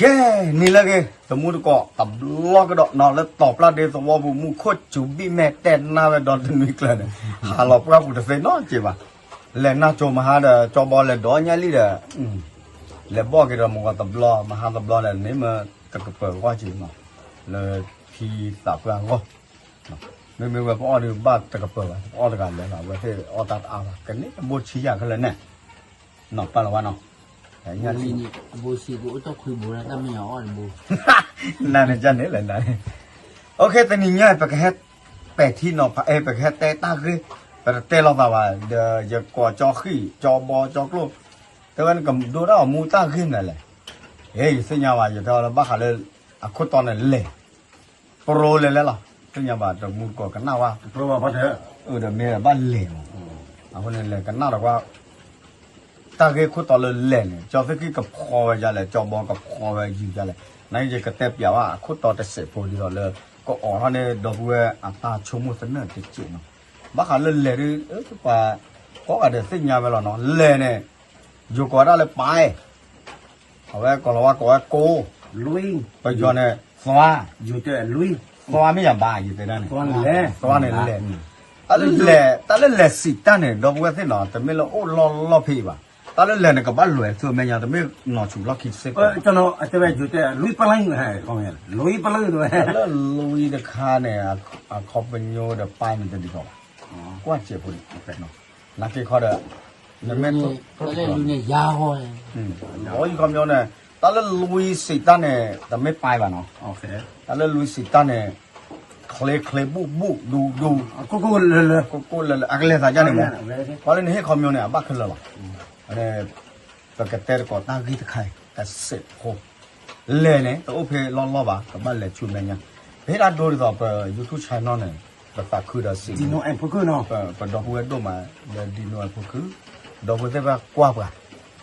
ကဲ, နံၤလၢအဂ့ၤ တမူတကိး တဘျီကဒီးနီၤ လၢတီၤပျၢ်ဒ့သဝီပူၤ မူခိၣ်စူၤဘံၣ်မဲာ်တဲနၢ်ဝဲဒီးတနွံကျၢၤန့ၣ် ဟးလီၤပှၢ်ပူၤတသ့နီတစဲးဘၣ်. လဲၤနၢ်ကၠိမဟါဒီး ကၠီဘီလဲၤဒိးညၣ်လံဒီး လဲၤဘီၣ်က့ၤဒီးမုၢ်ဂီၤတဘျီ မဟါတဘျီဒီး န့ၣ်မ့ၢ်တကပၤဂီၢ်က့ၤနီၤ လၢဖံသးပှၢ်အဂီၢ် မ့မ့ၢ်ဝဲပအီၣ်ဒီးဘၣ်တကပၤဘၣ် ပအီၣ်တဂၤလၢာ်လီၤ အဝဲသ့ၣ်အီၣ်တၢ်တအါဘၣ် ကန့ၢ်တဘိဆံယဲၢ်ခဲလၢာ်န့ၣ် နီၤပာ်လီၤဝဲနီၤ ညၣ်လံ နန့ၣ်ကၠၢ်န့ၣ်လဲၣ်နန့ၣ် OK တနံၤညါ ပကဟဲပဲာ်ထံနီၤဖး အဲ ပကဟဲတဲတၢ်ဂ့ၢ် ပတတဲလိာ်သးဘၣ် ဒီးယကိးကၠီဃံၣ် ကၠီဘီ ကၠီကျိၣ် တဲဝဲနကဒိတၢ်ဂီၤမူတၢ်ဂ့ၢ်မနုၤလဲၣ် ဟ့ ယသ့ၣ်ညါဘၣ် ယတဲလၢဘၣ်ဃးလၢ အခိၣ်တီန့ၣ်လဲၢ် ပရိလဲၢ်လဲၢ်လီၤ သ့ၣ်ညါဘၣ် တမူတကိးကနၣ်ဝဲ အၢ ဒီးမ့ၢ်ဘၣ်လဲၢ်မး အဃိန့ၣ်လဲၢ်ကနၣ်ဒီးကွၢ် တၢ်ဂ့ၢ်ခိၣ်တီလၢလဲၢ်န့ၣ် ကၠီသ့ၣ်ခံကဖီဝဲဒ်လဲၣ် ကၠီဘီကဖီဝဲယုာ်ဒ်လဲၣ် နာ်က့ယကတဲပျးဘၣ်အခိၣ်တီတစဲးဖိဒ်သိးလၢ ကအီၣ်ထီၣ်န့ၣ် ဒီပုၢ်ဝဲၢ်အတၢ်ဆိကမိၣ်သနၢၣ်တစဲးနီၤ ဘၣ်ဃးလၢလဲၢ်ဒ် ပှၤကိးဂၤဒဲးသ့ၣ်ညါဝဲလီၤနီၤ လဲၢ်န့ၣ် ယိၤကိးဝဲဒၣ်လၢပၢ် အဝဲကိးလီၤဝဲကိးဝဲကိး ပယီၤန့ၣ် သွါ သွါမ့ၢ်ယၤဘၣ် ယတဲဒၣ်န့ၣ် သွါန့ၣ်လဲၢ် တၢ်လၢလဲၢ်စံးတၢ်န့ၣ် ဒီပုၢ်ဝဲၢ်သ့ၣ်နီၤ တမ့ၢ်လၢအိၣ်လီၢ်လီၢ်ဖဲအံၤဘၣ် တၢ်လၢလဲၢ်န့ၣ် ကဘၣ်လဲၤဆူမဲာ်ညါ တမ့ၢ်နီၤဆူၣ်လီၢ်ခံစ့ၢ်ကီး တၢ်လၢလွံၢ်တခါန့ၣ် အခီပညီဒီးပၢ်န့ၣ်တဒ်သိးဘၣ် ကွၢ်စဲးဖိန့ၣ် နာ်က့ခီဒီး နမ့ၢ် တၢ်လၢလွံၢ်န့ၣ် ယါဟီ အံၤခီပညီန့ၣ် တၢ်လၢလွံၢ်စံးတၢ်န့ၣ် တမ့ၢ်ပၢ်ဘၣ်နီၤ တၢ်လၢလွံၢ်စံးတၢ်န့ၣ် ချ့ချ့ဘူၣ်ဘူၣ်ဒူဒူ ကိၢ်ကိၢ်လၢာ်လၢာ် ကိၢ်ကိၢ်လၢာ်လၢာ် အကလဲၤသးဒ်န့ၣ်မး ပှၤလၢနဟ့ၣ်ခီပညီန့ၣ် အဘၣ်ခဲလၢာ်လီၤ ပကတဲတကိးတၢ်ဂ့ၢ်တခါအံၤ တစဲးဖိ လဲၢ်န့ၣ် တအိၣ်ဖဲလီၢ်လီၢ်ဘၣ် ကဘၣ်လဲၤဆူမဲာ်ညါ ပဟ့ၣ်တၢ်ဒိဒ်သိးပ YouTube channel န့ၣ် ပသးခုဒီးစံး ပဒီပုၢ်ဝဲၢ်ဒိၣ်မး လၢဒ်နိအဖိခု ဒီပုၢ်ဝဲၢ်သ့ၣ်တဖၣ်ကွၢ်ပှၤ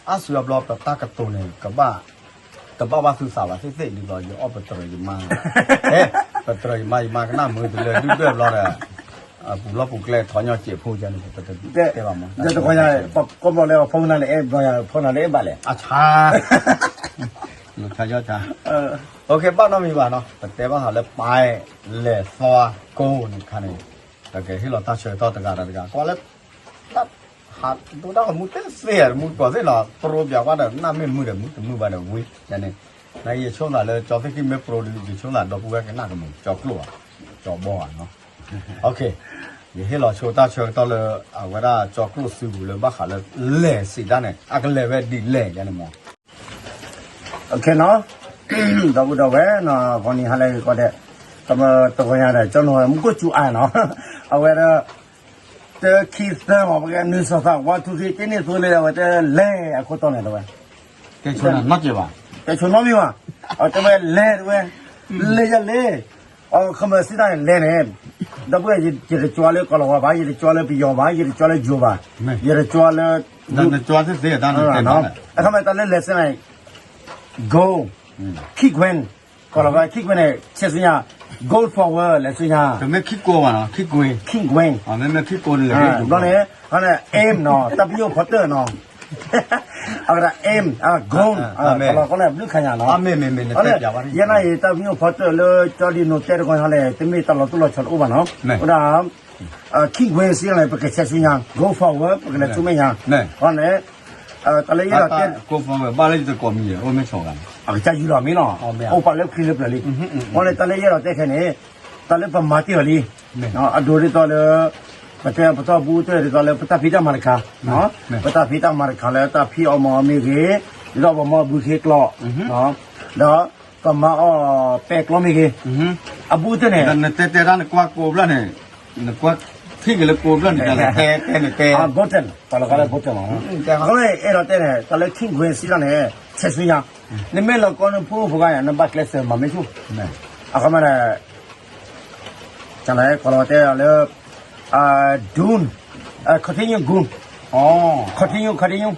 အါစုအါဘျီပတၢ်ကတိၤန့ၣ် ကဘၣ် တဘၣ်ဘၣ်သုသးဘၣ်သ့ၣ်သ့ၣ်ဒ်သိး ယအီၣ်ပတြၢၤယမါ ဟဲ ပတြၢၤယမါ ယမါကနၣ်မုာ်တုၤလၢဒုၣ်ဒွဲၣ်ဘျီဒီး အပူၤလီၢ်ပူၤကျဲထီၣ်ညီစဲးဖိယါန့ၣ် ပတတဲဘၣ်မး ဒီးတခီညါ ကိးဘျီလၢအဖီမနၤလၢအဲၣ်ဘျီယၤ ဖီနၤလၢအဲၣ်ဘၣ်လဲၣ် အဆါ လီၤခါယီၢ်ဆါ OK ဘၣ်နီတမံၤဘၣ်နီၤ ပတဲဘၣ်ဃးလၢပၢ် လဲၢ်သွါကိၢ်န့ၣ်တခါန့ၣ် ပကဟ့ၣ်လီၤတၢ်ဆၢကတီၢ်တဂၤဒီးတဂၤ ကွၢ်လၢ တၢ်ဟးဒိတၢ်ဂီၤမူတသ့ဧါ တမူတကိးသ့ၣ်နီၤ ပရိပၠးကွၢ်ဒီးနၢ်မ့ၢ်မုာ်ဒီးမုာ် တမုာ်ဘၣ်ဒီးဝံၤ ယါန့ၣ် နယဆိကမိၣ်လၢကၠီသ့ၣ်ခံမ့ၢ်ပရိဒုး ယဆိကမိၣ်ဒီပုၢ်ဝဲၢ်ကနၣ်ကမုာ် ကၠီကျိၣ်ဘၣ် ကၠီဘီဘၣ်နီၤ ယဟ့ၣ်လီၤဆိတၢ်ဆၢကတီၢ်လၢ အဝဲဒၣ်ကၠီကျိၣ်စုပူၤလၢဘၣ်ဃးလၢ လဲၢ်စံးတၢ်န့ၣ် အကလဲၤဝဲဒ်လဲၣ်ယါန့ၣ်မး ဒီပုၢ်ဒီဝဲၢ်နီၤ ဂီၤနံၤဟါလၢဂ့ၤကီးဒဲး တမတဂီၤညါဒီး ကၠီနီၤ မူခိၣ်စူၤအါနီၤ အဝဲဒၣ် တၢ ခံ သၢ မ့ၢ်ပကဲ နွံ စီၤသး one two three တ့န့ၢ်သိလၢအဝဲတလဲၤအခိၣ်တီန့ၣ်တဝဲ တဲဆိနီတစဲးဘၣ် တဲဆိနီတမံၤဘၣ် အတဲဝဲလဲၤတဝဲ လဲၤယလဲၤ အခီပညီစံးတၢ်န့ၣ် လဲၤန့ၣ် ဒီပုၢ်ဝဲၢ် ယတကၠီလၢကီၢ်လီၤဝါဘၣ် ယတကၠီလၢပယီၤဘၣ် ယတကၠီလၢယိၤဘၣ် ယတကၠီလၢ နကၠီသ့ၣ်သ့ၣ်တၢ်န့ၣ်တဲဘၣ် အခီပညီတၢ်လၢလဲၤစံးတၢ်န့ၣ် go keep going ကီၢ်လီၤဝါ keep going န့ၣ် ဆဲးဆူညါ go forward လဲၤဆူညါ တမ့ၢ် keep going ဘၣ်နီၤ keep going keep going မ့မ့ၢ် keep going န့ၣ်လဲၤ ဘျီန့ၣ် ဟီန့ၣ် aim နီၤ တၢ်ပညိၣ်ဖီတၢၣ်နီၤ အဝဲဒၣ် aim go ကီၢ်လီၤဝါန့ၣ် ဘျုးခါညါနီၤ ယဲနာ်အံၤ တၢ်ပညိၣ်ဖီတၢၣ်လၢကၠီဒံနိတဲတခီညါလဲၣ် တမ့ၢ်တၢ်လီၤတိၢ်လီၤဆီတအိၣ်ဘၣ်နီၤ ဝဲဒၣ် keep going စံးန့ၣ် ပကဆဲးဆူညါ go forward ပကလဲၤဆူမဲာ်ညါ ဟီန့ၣ် တၢ်လၢယအဲၣ်ဒိးတဲ go forward ဘၣ်လၢယတကိးမံၤ အိၣ်မ့ၢ်ဆီဂၤ အကစၢ်ယူၢ်လီၤမ့ၢ်နီၤ အိၣ်ပာ်လၢချံလၢပျၢၤလံ ဝဲန့ၣ် တၢ်လၢယအဲၣ်ဒိးတဲခဲန့ၣ် တၢ်လၢပမၤတ့ၢ်အီၤလံ အဒိဒ်သိးလၢ ပတဲပတီၢ်ဘူးတၢၢ်ဒ်သိးလၢပတၢ်ဖံးတၢ်မၤတခါ ပတၢ်ဖံးတၢ်မၤတခါလၢတၢ်ဖံးအီၣ်မၤအီၣ်မ့ၢ်ဂ့ၤ ဒ်သိးပမၤအီၣ်ဘုခ့ကျီ ဒီး ပမၤအီၣ်ပဲကျီမ့ၢ်ဂ့ၤ အဘူးတၢၢ်န့ၣ် နတဲတဲဒၣ်နကွၢ်ကိးဘျီန့ၣ် နကွၢ်ထံၣ်က့ၤလၢကိးဘျီန့ၣ် တဲတဲန့ၣ်တဲ ဘိးတၢၢ် ပှၤလီၤကီလၢဘိးတၢၢ်လီၤ အဃိန့ၣ် အဲၣ်ဒိးတဲန့ၣ် တၢ်လၢ keep going စံးတၢ်န့ၣ် ဆဲးဆူညါ နမ့ၢ်လီၤကီနဖိဖိဂၤန့ၣ် နဘၣ်ကျဲးစၢးမၤမ့ၢ်ဆူၣ် အခီပညီန့ၣ် ကလီၤတဲလၢ do continue go continue continue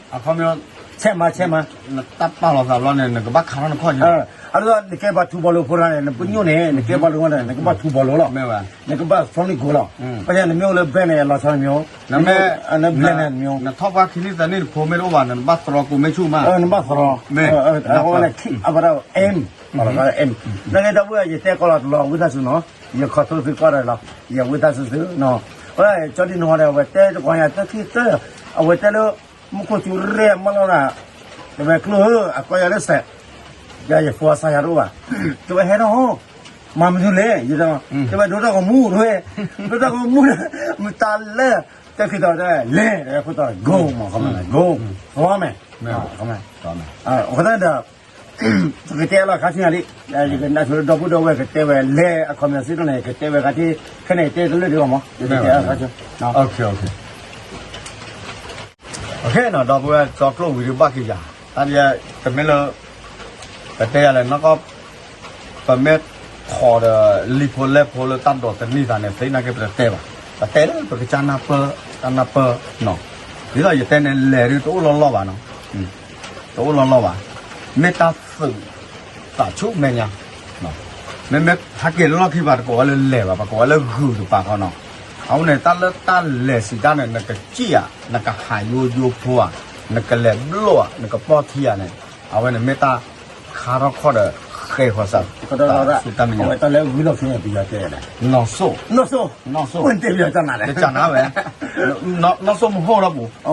ဆဲးမၤဆဲးမၤ နတၢ်ပာ်လီၤသးဘျီန့ၣ် နကဘၣ်ခးထီၣ်နခီၣ်က့ၤ အလၢနကဲပှၤထူးဘီလိဖိတဂၤန့ၣ် နပညိၣ်န့ၣ် နကဲပှၤလိဝဲန့ၣ် နကဘၣ်ထူးဘီလိလီၤ. နကဘၣ် solid goal လီၤ. ဘၣ်ဆၣ်နမ့ၢ်အိၣ်လၢ bank န့ၣ် အလီၤဆီနမ့ၢ်အိၣ်, န black န့ၣ် နမ့ၢ်အိၣ်, နထီၣ်ပှၢ်ခံနံၣ်သၢနံၣ်တဖိမ့ၢ်တအိၣ်ဘၣ် နဘၣ်သရီကိးမ့ၢ်ဆူၣ်မး, နဘၣ်သရီ, အဝဲန့ၣ် အဘၣ်ဒၣ် aim, aim, နကဲဒီပုၢ်ဝဲၢ် ယတဲကီးလီၤတလီၤ ဝံသးစူၤနီၤ, ယခီၣ်ထူသံကွၢ်ဒီးလီၤ, ယဝံသးစူၤသု, အဝဲ ကၠီဒံနီၤဒီး အဝဲတဲတကီၢ်ညါ တၢ်ခံတၢ်, အဝဲတဲလၢ မူခိၣ်စူၤရဲၣ်မၢလီၤနၤ, တဝဲၤကျိၤဧၢ အကီၢ်ယၤလၢစဲး, ယၤယဖိအစၢ်ယၤတအိၣ်ဘၣ်, တဝဲဟဲထီၣ်ဟီ, မၤမနုၤလဲၣ်, တဝဲဒိတၢ်ဂီၤမူတဝဲ, ဒိတၢ်ဂီၤမူ, မတၤလဲၣ်, တၢ်ခံတီၤတဲ လဲၤ တဝဲခိၣ်တီၤ goal မး goal, သီမဲာ်, အဃိသတးဒီး ပကတဲလီၤခါဆူညါလံ, ယကနၣ်ဆိလၢဒီပုၢ်ဒီဝဲၢ်ကတဲဝဲလဲၤအခီပညီစ့ၢ်ကီးန့ၣ် ကတဲဝဲခါထံၣ်, ခဲန့ၣ်တဲတလၢာ်ဒံးအီၤမး, ယကတဲလီၤခါဆူ, ဒီပုၢ်ဝဲၢ်ကၠီကျိၣ်ဝံၤဒုးဘၣ်က့ၤယၤ, တၢ်ဒ်တမ့ၢ်လၢ ပတဲယၤလဲၣ်နီၢ်ကီၢ် ပမ့ၢ်ထီၣ်ဒီးလံာ်ဖိလဲၢ်ဖိလၢတၢ်ဒိးတနံၣ်သးန့ၣ် သ့နာ်က့ပတတဲဘၣ်, ပတဲလၢပကစၢ်နၢ်ပၢၢ်, တၢ်နၢ်ပၢၢ်နီၤ, ဒ်သိးယတဲန့ၣ် လဲၤဒုးတအိၣ်လီၤလီၢ်ဘၣ်နီၤ, တအိၣ်လီၤလီၢ်ဘၣ်, မ့ၢ်တၢ်သုးသးဆူမဲာ်ညါ, မ့မ့ၢ်ဟဲက့ၤလီၢ်ခံဘၣ်တကိးဝဲလၢလဲၤဘၣ် ပကိးဝဲလၢဂုာ်တပၤဃီနီၤ, အဃိန့ၣ် တၢ်လၢတၢ်လဲၤစံးတၢ်န့ၣ် နကစံၣ်ဧါ, နကဟးယိယိဖိဧါ, နကလဲၤဘျိၣ်ဧါ, နကပီၢ်ထံဧါန့ၣ်, အဝဲန့ၣ်မ့ၢ်တၢ်ခါထီၣ်ခီၣ်ဒီး ဃဲၤဃီၤစး တၢ်ဆူတၢ်မံၤ, နီၢ်စိၣ်, နီၢ်စိၣ်, နီၢ်စိၣ်, နီၢ်စိၣ်မဟိၣ်လီၤပူၤ, အ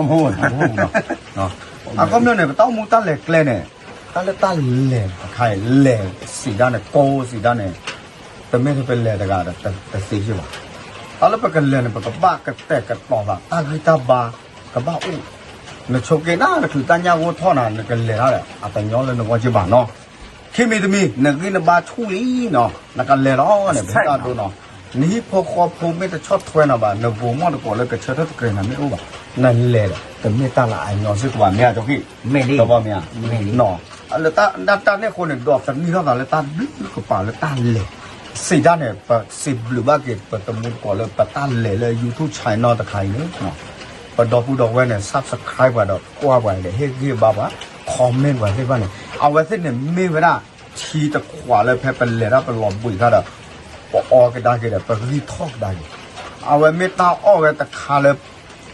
ဃိန့ၣ် ပတၢ်အိၣ်မူတၢ်လဲၤကျဲန့ၣ်, တၢ်လၢတၢ်လဲၤတခါအံၤ လဲၤစံးတၢ်န့ၣ် ကိးစံးတၢ်န့ၣ်, တမ့ၢ်ထဲပလဲၤတဂၤဒီးတသ့ဘၣ်, တၢ်လၢပကလဲၤန့ၣ် ပကဘၣ်ကတဲာ်ကတီၤသး တၢ်ဂံၢ်တၢ်ဘါ ကဘၣ်အိၣ်, နဆိးက့နၤ နချုးတၢ်ညၣ်ဂိၢ်ထီၣ်နၤ နကလဲၤတၢ်ဒီး အတညီလၢနဂီၢ်က့ဘၣ်နီၤ, ခံမံၤတမံၤ နဂံၢ်နဘါဆူၣ်လံနီၤ နကလဲၤလီၤန့ၣ် ပတၢ်ဒိနီၤ, နဟံၣ်ဖိဃီဖိမ့ၢ်တဆီၣ်ထွဲနၤဘၣ် နဂိၤမီၣ်တကိးလၢကဆၢထၢၣ်တကြၢးနၤမ့ၢ်အိၣ်ဘၣ်, နလဲၤဒီး တမ့ၢ်တၢ်လၢအညီစ့ၢ်ကီးဘၣ် မ့ၢ်ဧါ ကၠီခံ, မ့ၢ်ဧါ, လၢတၢ်န့ၣ်အဃိန့ၣ် ဒီးတနံၣ်ထီၣ်သးလၢတၢ်ဘျုးကပၤလၢတၢ်လဲၤ, စံးတၢ်န့ၣ် ပစံးဘျုးဘၣ်က့ၤ ပတမူတကိးလၢပတၢ်လဲၤလၢ YouTube channel တခါအံၤန့ၣ် ပဒီပုၢ်ဒီဝဲၢ်န့ၣ် subscribe ပှၤဒီးကွၢ်ပှၤဒီး ဟ့ၣ်ဂံၢ်ဘါပှၤ comment ပှၤသ့ၣ်တဖၣ်န့ၣ် အဝဲသ့ၣ်န့ၣ်မ့ၢ်ဝဲဒၣ် ထံတခွးလၢဖဲပလဲၤတၢ်ပလီၤဘှံးခါဒီး ပအီကဒါက့ၤဒီး ပဂံၢ်ထီၣ်ကဒါက့ၤ, အဝဲမ့ၢ်တၢ်အီၣ်ဝဲတခါလၢ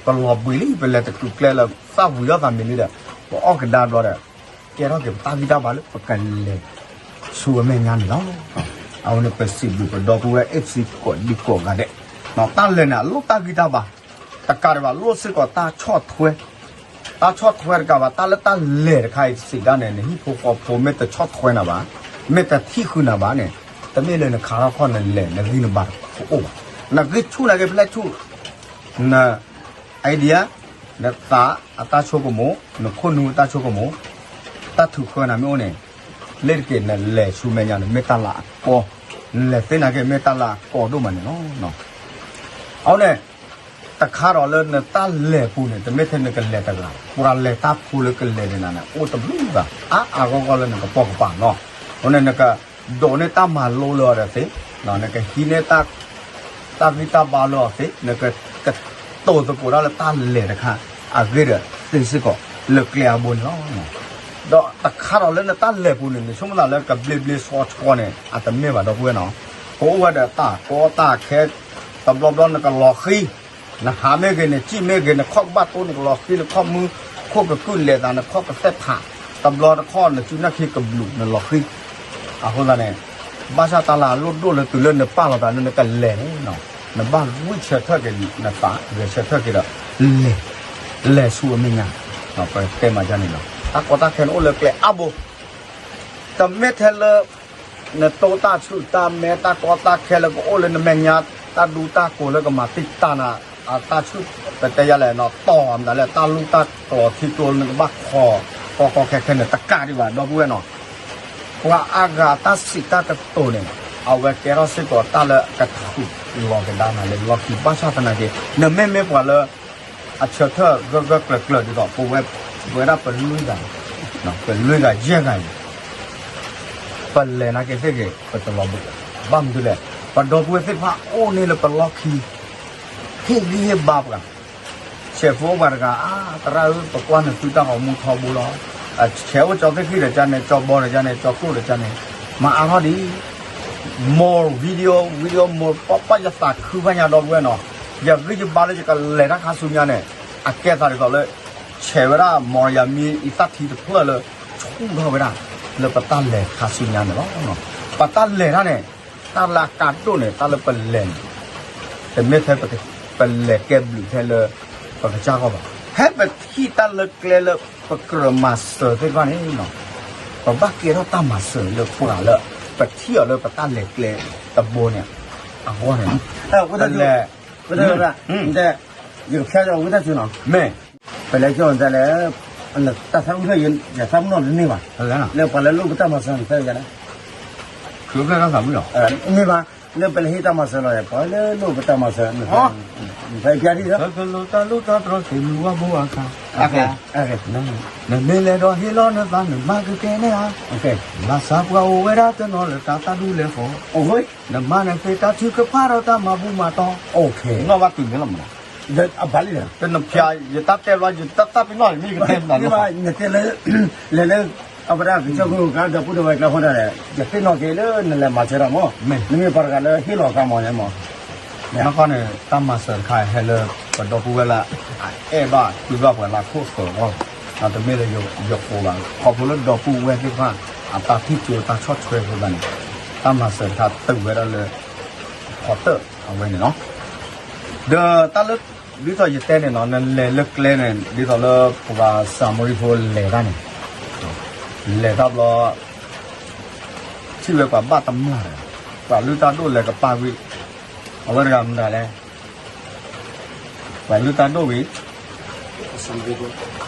ပလီၤဘှံးလံ ပလဲၤတကူာ်ကျဲလၢ သၣ်ဝံၤထီၣ်သးမံၤလံဒီး ပအီၣ်ကဒါဘျီဒီး ကဲထီၣ်က့ၤပတၢ်ဂံၢ်တၢ်ဘါလၢပကလဲၤဆူအမဲာ်ညါန့ၣ်လီၤ. အဝဲန့ၣ်ပစံးဘျုးပဒီပုၢ်ဝဲၢ် FC ကိးဒံကိးဂၤဒဲး, တၢ်လဲၤန့ၣ် အလိၣ်တၢ်ဂံၢ်တၢ်ဘါ, တကးဒံးဘၣ် လိၣ်စ့ၢ်ကီးတၢ်ဆီၣ်ထွဲ, တၢ်ဆီၣ်ထွဲတကးဘၣ် တၢ်လၢတၢ်လဲၤတခါအံၤစံးတၢ်န့ၣ် နဟံၣ်ဖိဃီဖိမ့ၢ်တဆီၣ်ထွဲနၤဘၣ်, မ့ၢ်တထံၣ်ဃုာ်နၤဘၣ်န့ၣ် တမ့ၢ်လၢနခါထီၣ်ခီၣ်နလဲၤ နဂံၢ်နဘါတအိၣ်ဘၣ်, နဂံၢ်ဆူၣ်နာ်က့ဖဲလဲၣ်ဆူၣ် န idea နသးအတၢ်ဆိကမိၣ် နခိၣ်နူာ်အတၢ်ဆိကမိၣ် တၢ်ထုးဃၢနၤမ့ၢ်အိၣ်န့ၣ် လ့ၣ်တက့ၤနလဲၤဆူမဲာ်ညါန့ၣ် မ့ၢ်တၢ်လၢအကီ, နလဲၤသ့နာ်က့ မ့ၢ်တၢ်လၢအကီဒိၣ်မးန့ၣ်လီၤ. အဃိန့ၣ် တခါဒီးလၢနတၢ်လဲၤပူၤန့ၣ် တမ့ၢ်ထဲနကလဲၤတဂၤ, ပှၤလဲၤတၢ်ဖိလၢကလဲၤန့ၣ်နၤန့ၣ် အိၣ်တဘျုးဂၤ အါအါဂီၢ်ဂီၢ်လၢနကပိာ်ကပၤနီၤ. အဃိန့ၣ် နကဒိးန့ၢ်တၢ်မၤလိလၢအီၤဒီးသ့, နကဟံးန့ၢ် တၢ်ဂံၢ်တၢ်ဘါလၢအီၤသ့, နက ကတိၤသကိးတၢ်လၢတၢ်လဲၤတခါ အဂ့ၢ်ဒီးသ့စ့ၢ်ကီး လၢကျဲအဘိန့ၣ်လီၤ. ဒီးတခါဒီးလၢနတၢ်လဲၤပူၤန့ၣ် နဆိကမိၣ်သးလၢကဘျ့ဘျ့ဆှီဆှီန့ၣ် အတမ့ၢ်ဘၣ်ဒီပုၢ်ဝဲၢ်နီၤ. ကအိၣ်ဝဲဒီးတၢ်ကီတၢ်ခဲ, တဘျီဘျီနကလီၤဃံ, နဟးမ့ၢ်ဂ့ၤ နစံၣ်မ့ၢ်ဂ့ၤ နခီၣ်ကဘၣ်တိ နကလီၤဃံ, နခီၣ်မူခိၣ်ကကုၣ်လဲၤသး နခီၣ်ကသဲၣ်ဖး, တဘျီတခီၣ်နစုနၢ်ခံကဘျုး နလီၤဃံ. အဃိသတးန့ၣ် ဘၣ်ဆၣ်တၢ်လၢအလိၣ်ဒိၣ်လၢတုၤလၢနပာ်လီၤသးလၢနကလဲၤန့ၣ်, နဘၣ်ဂံၢ်ဆၢထၢၣ်က့ၤနသး ဂဲၤဆၢထၢၣ်က့ၤဒီး လဲၤ, လဲၤဆူအမဲာ်ညါ, ပတဲမၤဒ်န့ၣ်လီၤ. တၢ်ကီတၢ်ခဲန့ၣ်အိၣ်လၢကျဲအါဘိ, တမ့ၢ်ထဲလၢ နတိတၢ်ဆူၣ်တၢ်မဲ တၢ်ကီတၢ်ခဲလၢကအိၣ်လၢနမဲာ်ညါ, တၢ်ဒူတၢ်ကိးလၢကမၤတံာ်တာ်နၤ, အတၢ်ဆူၣ် ပတဲယၤလဲၣ်နီၤ တီၢ်မတၤလဲၣ် တၢ်လူၢ်တၢ်ကျိၤထံကျိနကဘၣ်ခိး ကီကီခဲခဲန့ၣ် တကးဒံးဘၣ် ဒီပုၢ်ဝဲၢ်နီၤ. ပှၤအါဂၤတၢ်စံးတၢ်ကတိၤန့ၣ် အဝဲကဲထီၣ်စ့ၢ်ကီးတၢ်လၢကထူးလီၤကဒါနၤလၢလီၢ်ခံ ဘၣ်ဆၣ်သနာ်က့ နမ့မ့ၢ်ပှၤလၢ အဆၢထၢၣ်ဂၢၢ်ဂၢၢ်ကျၢၤကျၢၤဒ်သိး ပဝဲ ပဝဲဒၣ်ပလွံၢ်ဂၤ, ပလွံၢ်ဂၤယဲၢ်ဂၤအံၤ ပလဲၤနာ်က့သ့ၣ်ဂ့ၤ ပတလီၤဘှံး, ဘၣ်မနုၤလဲၣ်, ပဒီပုၢ်ဝဲၢ်သ့ၣ်တဖၣ်အိၣ်န့ၣ်လၢပလီၢ်ခံ ဟ့ၣ်ဂံၢ်ဟ့ၣ်ဘါပှၤ, ဆဲးဖိအိၣ်ပှၤတဂၤ အါ သရၣ်ဧၢ ပကွၢ်နသုတၢ်ဂီၤမူထီဘိလီၤ, ဆဲးအိၣ်ကၠီသ့ၣ်ခံဒီးကန့ၣ် ကၠီဘီဒီးကန့ၣ် ကၠီကျိၣ်ဒီးကန့ၣ် မၤအါထီၣ်ဒံး more video, video more ပီၢ်ပီၢ်ယသးခုဖးညါဒီပုၢ်ဝဲၢ်နီၤ, ယဂံၢ်ယဘါလၢယကလဲၤတၢ်ခါဆူညါန့ၣ် အကဲသးဒ်သိးလၢ ဆဲးဝဲဒၣ် မီၤရၤမံအံသၣ်ထံတဖျၢၣ်လၢ ဆူၣ်ထီၣ်ဝဲဒၣ် လၢပတၢ်လဲၤခါဆူညါန့ၣ်လီၤ. ပတၢ်လဲၤတၢ်န့ၣ် တၢ်လၢအကါဒိၣ်န့ၣ် တၢ်လၢပလဲၤန့ၣ် တမ့ၢ်ထဲပလဲၤကဲဘျုးထဲလၢ ပကစၢ်ဂီၢ်ဘၣ်. ဖဲပထံၣ်တၢ်လၢကျဲလၢပကြၢးမၤစၢၤသ့ၣ်တဖၣ်န့ၣ် ပဘၣ်ကဲထီၣ်တၢ်မၤစၢၤလၢပှၤလၢ ပထံၣ်အီၤလၢပတၢ်လဲၤကျဲတဘိန့ၣ် အဂီၢ်န့ၣ် ဝဲတၢ် ယကဖျါဒီးဝံသးစူၤနီၤ, မ့ၢ် ပလဲၤကၠီၣ်တၢ်လၢ တၢ်သးဝံၣ်လၢယသးပ့ၤနီၣ်တန့ၢ်ဘၣ်, လၢပှၤလၢလိၣ်ပတၢ်မၤစၢၤန့ၣ် ဖဲယၤလၢ မ့ၢ်ဘၣ်, လၢပလဲၤဟ့ၣ်တၢ်မၤစၢၤလီၤ ပှၤလၢလိၣ်ပတၢ်မၤစၢၤန့ၣ် ဖဲယၤဒ်လီၤ. တၢ်ကလိၤတၢ်လိၣ်တၢ်တြီသ့ၣ်မုၢ်ဝါဘိအခါ, နမ့ၢ်လဲၤဒီးဟ့ၣ်လီၤနသးနမၤကကဲန့ၣ်ဧါ, ဘၣ်ဆၣ်ပှၤအိၣ်ဝဲဒၣ်တနီၤလၢတၢ်သးဒူလဲၤဃီ, နမၤန့ၣ်သ့တၢ်ထုကဖၣ်ဒီးတၢ်မၤဘူၣ်မၤတီ, နီၣ်ဘၣ်တုၤမ့ၢ်လီၤမး, အဘၣ်လံဒီး တနဖျါ ယတၢ်တဲဘျီ ယတၢ်သးပ့ၤနီၣ်မ့ၢ်ယကတဲနၤလီၤ, နတဲလၢ လဲၤလၢ အဝဲဒၣ်ကစၢၢ်ခိၣ်ကါဒီပုၢ်ဒီဝဲၢ်ကျါဃိဒၣ်ဒီး ယသ့ၣ်နီၣ်က့ၤလၢနလဲၤမၤစၢၤတၢ်မး, နမ့ၢ်ပှၤတဂၤလၢဟ့ၣ်လီၤသးမးန့ၣ်မး, နီၢ်ကီၢ်န့ၣ် တၢ်မၤစၢၤတခါဟဲလၢ ပဒီပုၢ်ဝဲၢ်လၢ အအဲၣ်ဘၣ်ကွံဘၣ်ပှၤလၢခိၣ်ဃၢၤအဂီၢ်, တမ့ၢ်လၢယဃိဘၣ် ခီဖျိလၢဒီပုၢ်ဝဲၢ်သ့ၣ်တဖၣ် အတၢ်ထံၣ်ကၠိတၢ်ဆီၣ်ထွဲအဃိသတးန့ၣ် တၢ်မၤစၢၤတခါတုၤဝဲဒၣ်လၢ ဖီတၢၣ်အဝဲန့ၣ်လီၤ. ဒီးတၢ်လၢ ဒ်သိးယတဲန့ၣ်နီၤ နလဲၤလၢကျဲန့ၣ် ဒ်သိးလၢပှၤစၤမရံဖိလဲၤတၢ်န့ၣ် လဲၤတၢ်ဘျီ ထံၣ်ဝဲပှၤဘၣ်တမျၢ်ဒီး ပှၤလုၢ်တၢ်ဒိၣ်လဲၤကပာ်ကွံာ် အဝဲတဂၤမတၤလဲၣ် ပှၤလုၢ်တၢ်ဒိၣ်ဝံၤ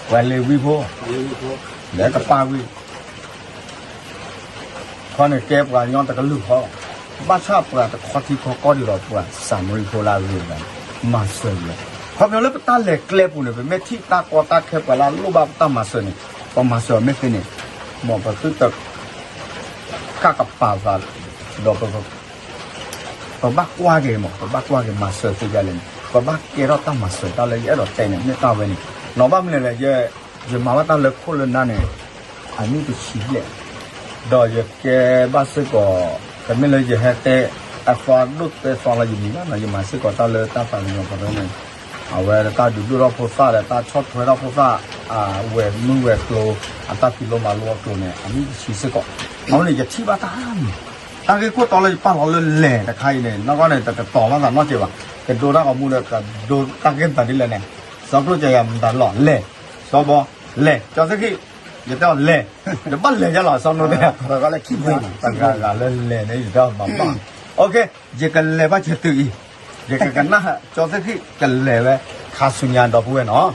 ပှၤလ့ၤဝံဖိ လဲၤကပာ်ကွံာ် ခီန့ၣ်ကဲပှၤကညီတကလုာ်ဃီ, ဘၣ်ဆၣ်ပှၤတခီထံခီကီၢ်ဒ်သိးပှၤစၤမရံဖိလၢအဂ့ၤတဂၤန့ၣ် မၤစၢၤဝဲ, ခီဖျိလၢပတၢ်လဲၤကျဲပူၤန့ၣ် ပမ့ၢ်ထံၣ်တၢ်ကီတၢ်ခဲပှၤလၢအလိၣ်ဘၣ်ပတၢ်မၤစၢၤန့ၣ် ပမၤစၢၤအီၤမ့ၢ်သ့န့ၣ် မ်ပသုတ ကၢ်ကပၤသး ဒီး ပဘၣ်ကွၢ်က့ၤမး ပဘၣ်ကွၢ်က့ၤမၤစၢၤသ့ဒ်လဲၣ်န့ၣ် ပဘၣ်ကဲထီၣ်တၢ်မၤစၢၤတၢ်လၢယအဲၣ်ဒိးတဲန့ၣ် မ့ၢ်တၢ်ဝဲန့ၣ် နီၢ်ဘၣ်မနုၤလဲၣ် ယမၤဘၣ်တၢ်လၢခိၣ်လၢနၢ်န့ၣ် အနံၣ်တဆံဘျဲၣ် ဒီးယကဲဘၣ်စ့ၢ်ကီး တမ့ၢ်လၢယဟဲတဲ အသီဒိၣ်တဲသီလၢယမံၤဘၣ်နီၤ ယမၤစ့ၢ်ကီးတၢ်လၢတၢ်သးကညီၤပှၤန့ၣ် အဝဲတၢ်ဒုးဒိၣ်ထီၣ်ဖိသၣ်ဒီး တၢ်ဆီၣ်ထွဲထီၣ်ဖိသၣ် အဝဲမုၢ်ဝဲၤကျိၤ အတၢ်ဖံးလိမၤလိအကျိၤန့ၣ် အနံၣ်တဆံစ့ၢ်ကီး အဝဲန့ၣ် ယထံၣ်ဘၣ်တၢ်မံၤ တၢ်ဂ့ၢ်ခိၣ်တီလၢယပာ်လီၤလၢလဲၤတခါအံၤန့ၣ် နီၢ်ကီၢ်န့ၣ် တကတီၤဘၣ်သးနီတစဲးဘၣ် ကဒိတၢ်ဂီၤမူဒီး ကဒိတၢ်ဂ့ၢ်မတၤဒ်လဲၣ်န့ၣ် စီၤကျိၣ်စၢၤယၤမတၤလီၤ လဲၤ စီၤဘီ လဲၤ ကၠီသ့ၣ်ခံ ယတဲအီၤလဲၤ တဘၣ်လဲၤယလီၤ စီၤနိတဲ တဂၤလၢလဲၤန့ၣ် ယတဲအီၤမၤဘၣ် ယကလဲၤဘၣ်ဆၢတုၤအံၤ ယကကနၣ်ကၠီသ့ၣ်ခံကလဲၤဝဲ ခါဆူညါဒီပုၢ်ဝဲၢ်နီၤ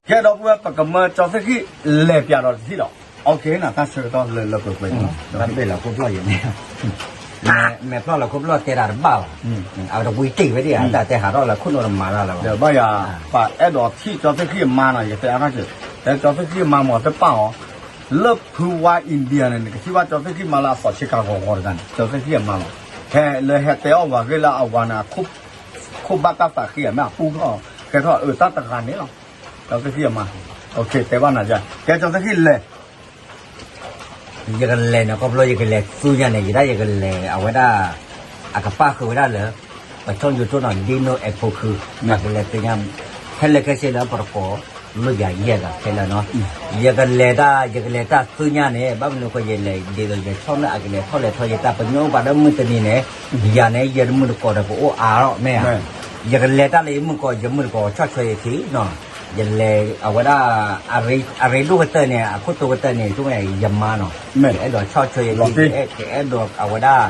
ကဲဒီပုၢ်ဝဲၢ် ပကမၢကၠီသ့ၣ်ခံလဲၤပၠးဒီးတထံၣ်လီၤ နတၢ်ဆၢကတီၢ်လၢလၢပှဲၤပှဲၤ တၢ်ဘ့ၣ်လီၤခိၣ်ဖျီၣ်ယဲန့ၣ် မဲာ်ဖျီၣ်လီၤခိၣ်ဖျီၣ်တဲတၢ်တဘၣ်ဘၣ် အဝဲတဝံတ့ၢ်ဝဲဒၣ် တၢ်တဲဟးထီၣ်လၢခိၣ်နူာ်တမၤတၢ်လၢၤဘၣ် ဒီးဘၣ်ယၤ ပအဲၣ်ဒိးထံၣ်ကၠီသ့ၣ်ခံအမါနီၤ ယကတဲအါထီၣ်က့ၤ တဲကၠီသ့ၣ်ခံအမါမ့ၢ်တပၣ်အီၤ လၢဖုဝါ India န့ၣ် နကထံၣ်ဘၣ်ကၠီသ့ၣ်ခံမါလၢအသီဆ့ကၤဂီၤဂီၤတဂၤန့ၣ် ကၠီသ့ၣ်ခံအမါလီၤ ဟဲလၢဟဲတဲအီၣ်ဝဲဂ့ၢ်လၢအဝၤန့ၣ် အခိၣ်ဘၣ်တၢ်သးဃံအမ့ၢ်အပူထီၣ် ကဲထီၣ်အတၢ်တဂၤန့ၣ်လီၤ ကၠီသ့ၣ်ခံအမါ တဲဘၣ်နၤ ကဲကၠီသ့ၣ်ခံလဲၤ ယကလဲၤန့ၣ် ခီဖျိယကလဲၤသူညါန့ၣ် ယဒၣ်ယကလဲၤ အဝဲဒၣ် အကပၣ်ဃုာ်ဝဲဒၣ်လၢ ပဆီၣ် YouTube နီၤ Dino and Coco အကလဲၤသူညါ ခဲလၢာ်ခဲဆ့လၢပတကိး လိၣ်ယၤယဲၢ်ဂၤခဲလၢာ်နီၤ ယကလဲၤတၢ် ယကလဲၤတၢ်သူညါန့ၣ် ဘၣ်မနုၤဃိယလဲၤ ဒ်သိးယဆီၣ်လၢအကလဲၤထီၣ်လဲၤထီ ယတၢ်ပညိၣ်ပှၤလၢမုၢ်တနံၤန့ၣ် ယၤန့ၣ် ယတမုၢ်တကိးဒီးပအိၣ်အါထီၣ်မ့ၢ်ဧါ ယကလဲၤတၢ်လၢယမုၢ်ကိး ယမုၢ်တကိးဆီၣ်ထွဲယခံနီၤ ယလဲၤအဝဲဒၣ် အရ့ဒိၣ်ကတၢၢ်န့ၣ် အခိၣ်တိကတၢၢ်န့ၣ် ဆိကမိၣ်ယမါနီၤ ယအဲၣ်ဒိးဆီၣ်ထွဲယခံ ယအဲၣ်ဒိးအဝဲဒၣ်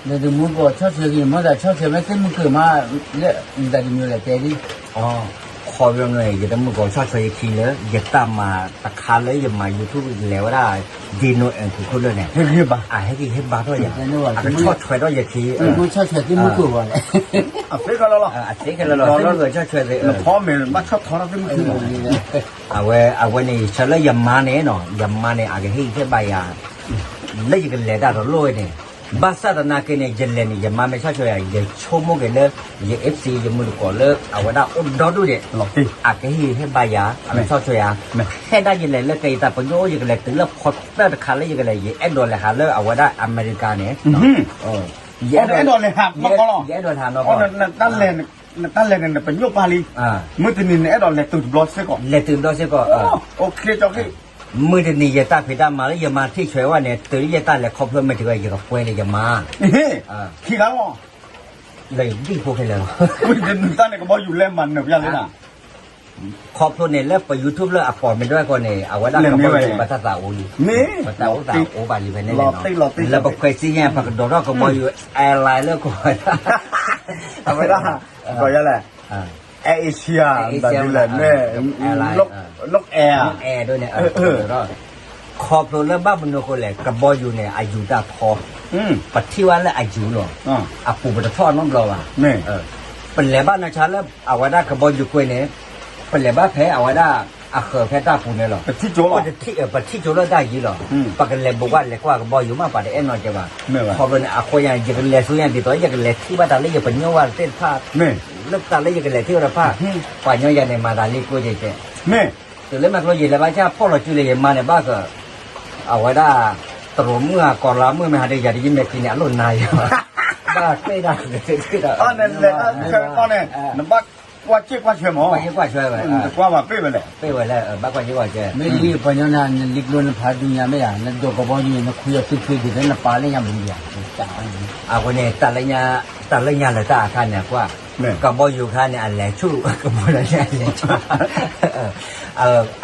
လၢတမုၢ်ကိးဆီၣ်ထွဲယခံ မ့ၢ်သးဆီၣ်ထွဲက့ၤ မ့ၢ်ဆီၣ်ထွဲမ့ၢ်သ့ၣ်မုၢ်ကၢၤမး လၢမတၤတမံၤလဲၣ်တဲဒ် ခီဖျိန့ၣ် ယတမုၢ်ကိးဆီၣ်ထွဲယခံလၢ ယတၢ်မၤတခါလၢယမၤ YouTube လဲၤဝဲဒၣ် Dino and Coco လၢန့ၣ် အဟဲက့ၤဟ့ၣ်ဘါထီၣ်ယၤ အကဆီၣ်ထွဲထီၣ်ယခံ မ့ၢ်ဆီၣ်ထွဲသ့ၣ်မုၢ်ကၢၤဘၣ်လဲၣ် အသ့ခဲလၢာ်လီၤ အသ့ခဲလၢာ်လီၤ လၢဆီၣ်ထွဲသ့ၣ် အဝဲ အဝဲန့ၣ် ယဆၢလၢယမါန့ၣ်နီၤ ယမါန့ၣ် အကဟ့ၣ်ယဟ့ၣ်ဘါယၤ လၢယကလဲၤတၢ်တလိၣ်ဝဲန့ၣ် ဘၣ်ဆၣ်သနာ်က့န့ၣ် ယလဲၤန့ၣ် ယမါမ့ၢ်ဆီၣ်ထွဲယၤ ယဆိကမိၣ်က့ၤလၢ ယ F C ယမုၢ်တကိးလၢအဝဲဒၣ်အိၣ်ဒီဒူၣ်ဒဲး အကဟ့ၣ်ဂံၢ်ဟ့ၣ်ဘါယၤ အကဆီၣ်ထွဲယၤ ဖဲဒၣ်ယလဲၤလၢကယတၢ်ပညိၣ်အိၣ် ယကလဲၤတုၤလၢဖီတၢၢ်တခါလၢယကလဲၤ ယအဲၣ်ဒိးလဲၤဟးလၢအဝဲဒၣ်အမဲရကၤန့ၣ် ယအဲၣ်ဒိးလဲၤဟးနီၢ်ကီၢ်လီၤ. ယအဲၣ်ဒိးလဲၤဟးနီၢ်ကီၢ် နတၢ်လဲၤန့ၣ် နပညိၣ်ပာ်လံ, မုၢ်တနံၤနအဲၣ်ဒိးလဲၤတုၤတဘျီစ့ၢ်ကီး, လဲၤတုၤတဘျီစ့ၢ်ကီး, မုၢ်တနံၤယတၢ်ဖံးတၢ်မၤလၢယမါထံၣ်ဆွဲဝဲန့ၣ် တုၤလၢယတၢ်လဲၤခီဖျိမ့ၢ်တဂ့ၤ ယကကွဲလၢယမါ, ခံဂၤလီၤ, လၢယဒံၣ်ဖိခဲလၢာ်လီၤ, တၢ်န့ၣ်ကဘီယူၤလဲၤမၤနၢၤပျၢ်လၢနၤ ခီဖျိန့ၣ်လၢပ YouTube လၢအပိာ်မ့ၢ်ဒွဲၣ်ကီၢ်န့ၣ် အဝဲဒၣ်ကဘီယူၤပတၢ်သးအိၣ်လံ, ပတၢ်အိၣ်သးအိၣ်ဘၣ်လံဖဲန့ၣ်, လၢပခွဲးစံယဲၢ် ပကဒိးထီၣ်ကဘီယူၤ airline လၢကီၢ်ဝဲဒၣ်, အဝဲဒၣ်, ကီၢ်ယဲလဲၣ်, Air Asia ဘၣ်ဒ်လဲၣ်, နကအဲၣ်, ဒ်န့ၣ် ခီဖျိလၢဘၣ်မနုၤအဃိလဲၣ် ကဘီယူၤန့ၣ် အယူၤတၢ်ထီ, ပထံၣ်ဝဲလၢအယူၤလီၤ, အပူၤပတထီၣ်နီတဘျီဘၣ်, ပလဲၤဘၣ်နီၢ်ဆါလၢအဝဲဒၣ်ကဘီယူၤကွဲန့ၣ်, ပလဲၤဘၣ်ဖဲအဝဲဒၣ် အဃၢၤဖဲတၢ်ပူၤန့ၣ်လီၤ, ပထံၣ်ကၠိလၢတၢ်ယံၤလီၤ, ပကလဲၤဘူးကွၢ်လဲၤကွၢ်ကဘီယူၤမး ပှၤတအဲၣ်နီၢ်ကဲဘၣ်, ခီဖျိန့ၣ် အဃိယၤ ယကလဲၤဆူညါဒ်သိး ယကလဲၤထံၣ်ဘၣ်တၢ်လၢယပညိၣ်ဝဲသ့ၣ်တဖၣ်, လၢတၢ်လၢယကလဲၤထံၣ်ဝဲတဖၣ်, ပှၤညီယၤန့ၣ် မၤသးလံကျိကဲကဲ, တုၤလၢမဲာ်ကျိယလဲၤဘၣ်ဆၣ်ဖီၣ်လီၤစုလၢယမါန့ၣ် ဘၣ်က အဝဲဒၣ် တရိးမုၣ်ဧါ ကီၤလါမုၣ်မ့ၢ်ဟးဒီး ယၤဒီးယမဲာ်ချံန့ၣ် အလိၣ်နၤယၤ, ဘၣ်တ့ၢ်ဒၣ်, နဘၣ်ကွၢ်စ့ၢ်ကွၢ်ဆၢမး, ကွၢ်စ့ၢ်ကွၢ်ဆၢဝဲ, ကွၢ်ဘၣ်ပ့ၢ်ဝဲလဲၣ်, ပ့ၢ်ဝဲလၢ ဘၣ်ကွၢ်စ့ၢ်ကွၢ်ဆၢ, မ့ၢ်လံပှၤညီနၤ နလံကျိနဖးဒူညါမ့ၢ်ဧါ, နဒိးကဘီယူၤ နခွံအီၤဆံခွံဒ်သိး နပာ်လၢညါဘူးယၤ, အဃိန့ၣ် တၢ်လၢညါလၢတၢ်အခါန့ၣ် အကွၢ်, ကဘီယူၤခါန့ၣ် အလဲၤဆူၣ် ကဘီယူၤန့ၣ် အလဲၤဆူၣ်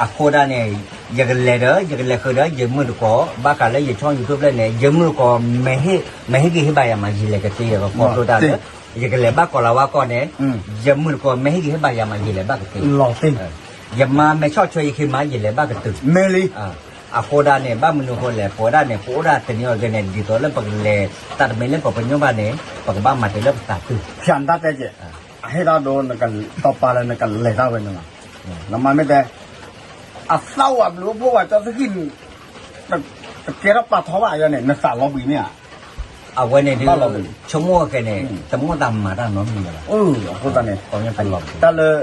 အဃိဒၣ်န့ၣ် ယကလဲၤဒီး ယကလဲၤဃုာ်ဒီး ယမုၢ်တကိး ဘၣ်ဃးလၢယ channel YouTube ဖျၢၣ်န့ၣ် ယမုၢ်တကိး မ့ၢ်ဟ့ၣ်ဂံၢ်ဟ့ၣ်ဘါယၤမး ယလဲၤကသ့ဒီး ခီဖျိတၢ်လၢ ယကလဲၤဘၣ်ကီၤလၤဝါကီၢ်န့ၣ် ယမုၢ်တကိး မ့ၢ်ဟ့ၣ်ဂံၢ်ဟ့ၣ်ဘါယၤမး ယလဲၤဘၣ်ကသ့, ယမါမ့ၢ်ဆီၣ်ထွဲယခံမး ယလဲၤဘၣ်ကတုၤ, မ့ၢ်လံ အဃိဒၣ်န့ၣ် ဘၣ်မနုၤအဃိလဲၣ် ပဝဲဒၣ်န့ၣ် ပအိၣ်ဒၣ်တနံၤအံၤန့ၣ် ဒ်သိးလၢပကလဲၤ တၢ်တမံၤလၢပပညိၣ်ဘၣ်န့ၣ် ပကဘၣ်မၤတုၤလၢပသးတုၤ, ဖၠးနတၢ်တဲကဲး, အဟ့ၣ်တၢ်ဒိ နကတီၤပာ်လၢနကလဲၤတၢ်ဝဲန့ၣ်လီၤ, နမါမ့ၢ်တဲ အသၣ်ဝဲဘျုးအိၣ်ဖှိၣ်ဝဲကၠီသခံ တကဲထီၣ်ပာ်ထီဘၣ်ယၤန့ၣ် နသးလီၤဘှံးမ့ၢ်ဧါ, အဝဲန့ၣ်ဒုး ဆိကမိၣ်အကဲန့ၣ် တမိၣ်သးမၤတၢ်နီတမံၤလၢၤဘၣ်, အဃိသတးန့ၣ် တၢ်လၢ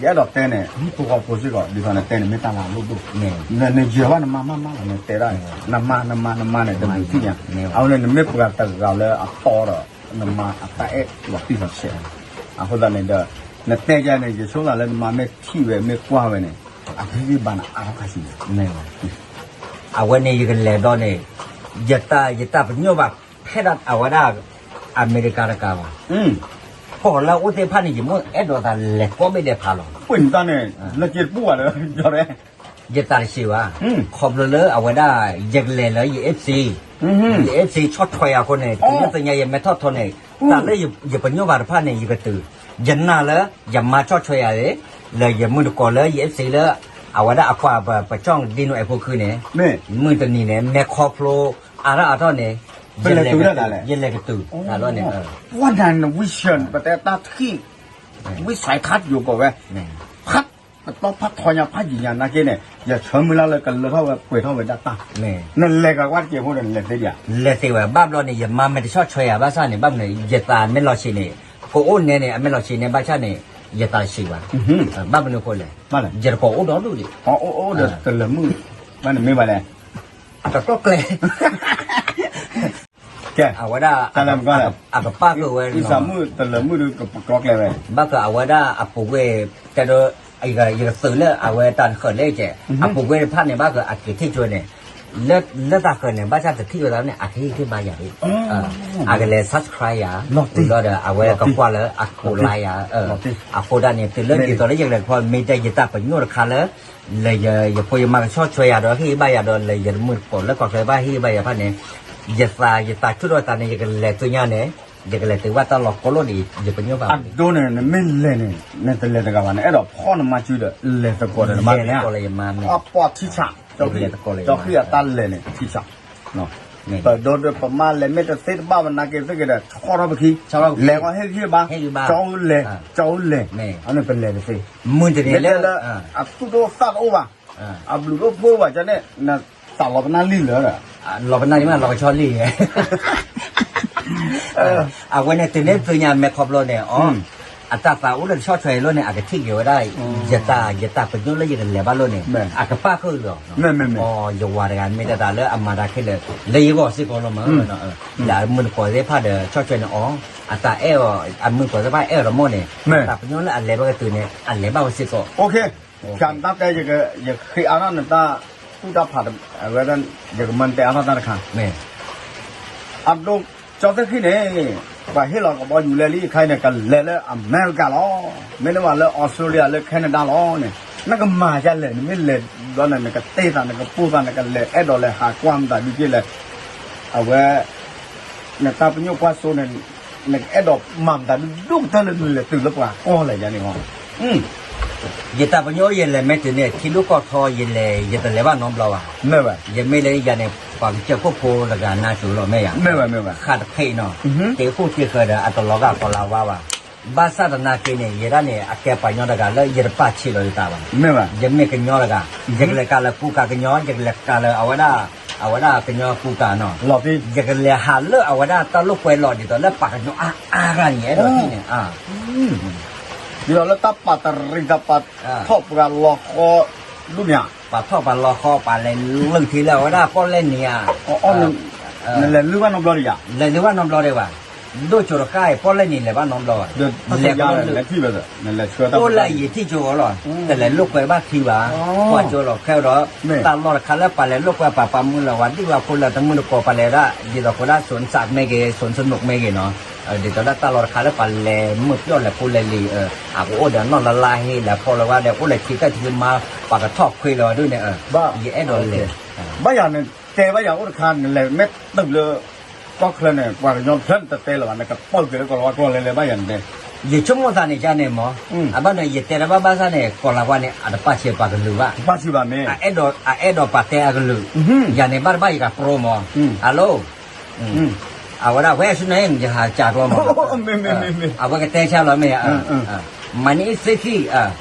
ယအဲၣ်ဒိးတဲန့ၣ် ဟံၣ်ဖိဃီဖိစ့ၢ်ကီး ဒ်သိးနတဲန့ၣ်မ့ၢ်တၢ်လၢအလိၣ်ဒိၣ်, နယဲၤဘၣ်နမါမးမးလီၤ နတဲဒၣ်န့ၣ် နမါ နမါ နမါန့ၣ် တမုာ်သ့ၣ်ညါ, အဝဲန့ၣ် နမ့ၢ်ပှၤတဂၤလၢအတီဒီး နမါအတၢ်အဲၣ်လီၤတံၢ်လီၤဆဲး, အဃိသတးန့ၣ်ဒီး နတဲယၤန့ၣ် ယဆိကမိၣ်လၢနမါမ့ၢ်ထံၣ်ဝဲမ့ၢ်ကွၢ်ဝဲန့ၣ် အကဟ့ၣ်ဂံၢ်ဘါနၤအါထီၣ်ခါဆူညါ အဝဲန့ၣ်ယကလဲၤဒီးန့ၣ် ယတၢ် ယတၢ်ပညိၣ်ဘၣ် ဖဲဒၣ်အဝဲဒၣ် အမဲရကၤတကးဘၣ်, ကီၢ်လၢအအိၣ်သ့ၣ်တဖၣ်န့ၣ် ယမိၣ်အဲၣ်ဒိးသးလဲၤကိးဘ့ၣ်ဒဲးဖးလီၤ, ပှ့ၤနတၢ်န့ၣ် လၢက့တပူၤဘၣ်ဒီး ယတၢ်တဆံးဘၣ်, ခီဖျိလၢအဝဲဒၣ် ယကလဲၤလၢယ FC, ယ FC ဆီၣ်ထွဲယၤအဃိန့ၣ် တုၤလၢသ့ၣ်ညါယမဲထီၣ်ထီန့ၣ် တၢ်လၢယပညိၣ်ဘၣ်တဖၣ်န့ၣ် ယကတုၤ, ယနာ်လၢ ယမါဆီၣ်ထွဲယၤန့ၣ် လၢယမုၢ်တကိးလၢယ FC လၢ အဝဲဒၣ်အကွၢ်ပကၠီၣ်ဒ့နိအဲၣ်ဖိခုန့ၣ် မုၢ်တနံၤန့ၣ် မ့ၢ်ခီဖျိအါထီၣ်အါထီၣ်န့ၣ် ယလဲၤကတုၤ, ယလဲၤကတုၤ, တၢ်လီၤန့ၣ် ပှၤနၤန vision ပတဲတၢ်ထံၣ် ဝံစဲးခးယိၤကီးဝဲ, ဖးတတီဖးထီညါဖးယံာ်ညါနာ်က့န့ၣ် ယဆၢမုၢ်လၢ်လၢကလၢထီၣ်ဝဲပှဲၤထီၣ်ဝဲဒၣ်တၢ်, နလဲၤကကွၢ်တက့ၢ်ဖိဒီးနလဲၤသ့ဒံးဧါ, လဲၤသ့ဝဲ ဘၣ်ဘျီန့ၣ် ယမါမ့ၢ်တဆီၣ်ထွဲယၤဘၣ်ဆၣ်န့ၣ် ဘၣ်မနုၤ ယသးမ့ၢ်လီၤဆံးန့ၣ် ကအိၣ်နဲန့ၣ် အမ့ၢ်လီၤဆံးန့ၣ်ဘၣ်ဆၣ်န့ၣ် ယသးဆံးဘၣ်, ဘၣ်မနုၤအဃိလဲၣ်, ယတကိးအိၣ်ဒီဒူၣ်ဒံး, အိၣ်အိၣ်ဒီးတလၢၤမုၣ်, ဘၣ်နမ့ၢ်ဘၣ်လဲၣ် တကျီၢ်ကျဲ ကဲ, အဝဲဒၣ် အကပာ်ဃုာ်ဝဲ ဝံသးမုၣ်တလၢၤမုၣ်ဒီးကပကျီကျဲဝဲ, ဘၣ်ဃးအဝဲဒၣ်အပူၤကွံာ် တဲဒီး ယကသုးလၢအဝဲတၢ်တဃၢၤလၢကဲ, အပူၤကွံာ်တဖၣ်န့ၣ် ဘၣ်ဃးအက့ၤထံၣ်ကၠိန့ၣ်, လၢတၢ်ဃၢၤန့ၣ် ဘၣ်ဆၣ်တထံၣ်ဝဲသးန့ၣ် အကဟ့ၣ်ဂံၢ်ဘါယၤဒံး, အကလဲၤ subscribe ယၤ, လီၤဒီးအဝဲကကွၢ်လၢအခိးလါယၤ, အဃိဒၣ်န့ၣ် တုၤလၢဒ်သိးလၢယကလဲၤကဖီ မ့ၢ်တဲယတၢ်ပညိၣ်တခါလၢ လၢယဖိယမါကဆီၣ်ထွဲယၤဒီးဟ့ၣ်ဂံၢ်ဘါယၤဒီး လၢယမုၢ်တကိးလၢကီၢ်ချၢဘၣ်ဟ့ၣ်ဂံၢ်ဘါယၤဖၣ်န့ၣ်, ယသး ယသးဆူၣ်ထီၣ်သးန့ၣ် ယကလဲၤတုၤညါန့ၣ်, ယကလဲၤတုၤဘၣ်တၢ်လီၤကိးလိၣ်ဒံး ယပညိၣ်ဘၣ်, အဒိန့ၣ် နမ့ၢ်လဲၤန့ၣ် နတလဲၤတဂၤဘၣ် နအဲၣ်ဒိးဖီၣ်နမါစုဒီး လဲၤသကိးဒီးနမါန့ၣ်, အပီၢ်ထံဆး, ကၠီဃံအတၢ်လဲၤန့ၣ်ထံဆး ပဒိဒီးပမါလဲၤမ့ၢ်တသ့တဘၣ်မနၤက့ၤသ့ၣ်က့ၤဒီး ဆီၣ်ထီၣ်ပခံ, လဲၤကီးဟ့ၣ်ဂံၢ်ဘါ, ကၠီလဲၤ, ကၠီလဲၤ, အန့ၣ်ပလဲၤတသ့, မ့ၢ်တဲလၢ အသူၣ်တအိၣ်သးတအိၣ်ဘၣ်, အဘျုးတအိၣ်ဖှိၣ်ဘၣ်ကန့ၣ် နသးလီၤပနၢ်လံလၢဒီး လီၤပနၢ်န့ၣ်မး လီၤကဆီလံ အဝဲန့ၣ် တုၤန့ၣ်သ့ၣ်ညါမဲာ်ခီဖျိန့ၣ် အတၢ်သးအိၣ်လၢတဆီၣ်ထွဲလီၤန့ၣ် အကထံၣ်က့ၤဝဲဒၣ် ယတၢ် ယတၢ်ပညိၣ်လၢယကလဲၤဘၣ်လီၤန့ၣ် အကပၣ်ဃုာ်လီၤ. ယဝၤတဂၤမ့ၢ်တၢ်လၢအမၤတၢ်ခဲလၢာ် လၢယဂီၢ်စ့ၢ်ကီးလီၤမး ဒီးမုၢ်နကိးသ့ၣ်တဖၣ်ဒီးဆီၣ်ထွဲန့ၣ်အီၤ အတၢ်အဲၣ်အီၤ အမုၢ်နကိးသ့ၣ်တဖၣ်အဲၣ်အီၤတမီၢ်န့ၣ် တၢ်ပညိၣ်လၢအလဲၤဘၣ်ကတုၤန့ၣ် အလဲၤဘၣ်ဝဲစ့ၢ်ကီး ဖျါနတၢ်တဲ ယဃ့အါထီၣ်နတၢ်ကူၣ်တၢ်ဖး အဝဲဒၣ် ယကမၢနတဲအါထီၣ်တၢ်တခါ အဒိ ကၠီသ့ၣ်ခံန့ၣ် ပှၤဟ့ၣ်လီၤကဘီယူၤလဲလံ အခါအံၤန့ၣ် ကလဲၤလၢအမဲရကၤလီၤ. မ့တမ့ၢ်လၢ Australia လၢ Canada လီၤန့ၣ် နကမၤယလဲၣ် နမ့ၢ်လဲၤဘျီန့ၣ် နကတ့သး နကပိၢ်သး နကလဲၤအဲၣ်ဒိးလဲၤဟးကွၢ်မတၤဒုးက့လဲၣ် အဝဲ နတၢ်ပညိၣ်ကွၢ်စိန့ၣ် နကအဲၣ်ဒိးမၤမတၤဒုးဒိၣ်ကတၢၢ်လၢနလဲၤတုၤလၢပှၤကီၢ်လဲၣ်ယၤန့ၣ် ယတၢ်ပညိၣ်ယလဲၤမ့ၢ်တုၤန့ၣ် ထံဒိၣ်ကီၢ်ထီယလဲၤ ယတလဲၤဘၣ်နီတဘျီဘၣ်. ယမ့ၢ်လၢယၤန့ၣ် ပှၤကစၢၢ်ခိၣ်ဖိတဂၤနါစိၤလီၤမ့ၢ်ယၤ ဃၣ်တဖျၢၣ်နီၤ တ့ခိၣ်တ့ဃၢၤဒီး အတလီၤဂာ်ကီၤလၤဝါဘၣ်. ဘၣ်ဆၣ်သနာ်က့န့ၣ် ယဲဒၣ်န့ၣ် အကဲပှၤကညီတဂၤလၢ ယတပာ်ဆံးလီၤယသးဘၣ်. ယမ့ၢ်ကညီတဂၤ ယကလဲၤကၤလၢကူကၤကညီ ယကလဲၤကၤလၢအဝဲဒၣ် အဝဲဒၣ်ကညီကူကၤနီၤ ယကလဲၤဟးလၢအဝဲဒၣ်တၢ်လိာ်ကွဲလီၤဒ်သိးလၢပှၤကညီအါအါဂၤန့ၣ် အဲၣ်ဒိးဟံၣ်န့ၣ် ဒ်သိးလၢတၢ်ပာ်တရံးတၢ်ပာ်ထီၣ်ပှၤလီၤဃီဒူၣ်မး ပာ်ထီၣ်ပာ်လီၤဃီ ပာ်လဲၤလၢထံလၢအဝဲဒၣ်ပီၣ်လဲၣ်နံၤဧါ နလဲၤလုၢ်ဘၣ်နီတဘျီဒံးယၤ လဲၤလုၢ်ဘၣ်နီတဘျီဒံးဘၣ် ဒိၣ်ကၠိတဃၣ်အံၤ ပီၣ်လဲၣ်နံၤလဲၤဘၣ်နီတဘျီဘၣ် လဲၤဘၣ်လၢ အိၣ်လၢယထံၣ်ကၠိဂီၤလီၤ တလဲၤလိာ်ကွဲဘၣ်ထံဘၣ် ကွၢ်ကၠိလီၤခဲဒီး တၢ်လီၢ်တခါလၢပှၤလဲၤလိာ်ကွဲပှၤပာ်မုၢ်လၢၤဝဲဒံၣ်ဝဲဖိလၢတမုၢ်တကိးပှၤလဲၤဒၣ် ဒ်သိးဃိဒၣ် စူၣ်စးမ့ၢ်ဂ့ၤ စူၣ်စနူးမ့ၢ်ဂ့ၤနီၤ ဒ်သိးလၢတၢ်လီၢ်တခါလၢပှၤလဲၤမုၢ်ပျီၢ်လဲၤဖိလဲၤလံၤ အကအိၣ်ဒီးနီၢ်လါလါဟ့ လဲၤဖီၣ်လၢၤဝဲဒီး အိၣ်လၢထံတၢ်ထံမါ ပှၤကထီၣ်ခွ့လၢၤဝဲဒၣ်န့ၣ် ယအဲၣ်ဒိးလဲၤ ဘၣ်ယၤန့ၣ် တဲဘၣ်ယၤအိၣ်တခါ နလဲၤမ့ၢ်တုၤလၢ ကီၢ်ချၢန့ၣ် ပှၤကညီတဖျၢၣ်နတတဲလၢၤဘၣ် နကပၢၢ်က့ၤလၢကီၤလၤဝါကျိာ်လဲၤလဲၤဘၣ်ယၤန့ၣ်တဲ ယဆိကမိၣ်သးန့ၣ်ကန့ၣ်မး အဘၣ်န့ၣ် ယတဲတဘၣ်ဘၣ်ဆၣ်န့ၣ် ကီၤလၤဝါန့ၣ် အတပာ်ဆံးပှၤကလုာ်ဘၣ် အအဲၣ်ဒိးပှၤတဲအကလုာ် ယၤန့ၣ် ဘၣ်တဘၣ်ယကပြိမး hello အဝဲဒၣ် where is your name ယဟးကးတြီမး အဝဲကတဲဆါလီၤမ့ၢ်ဧါ my name is Seki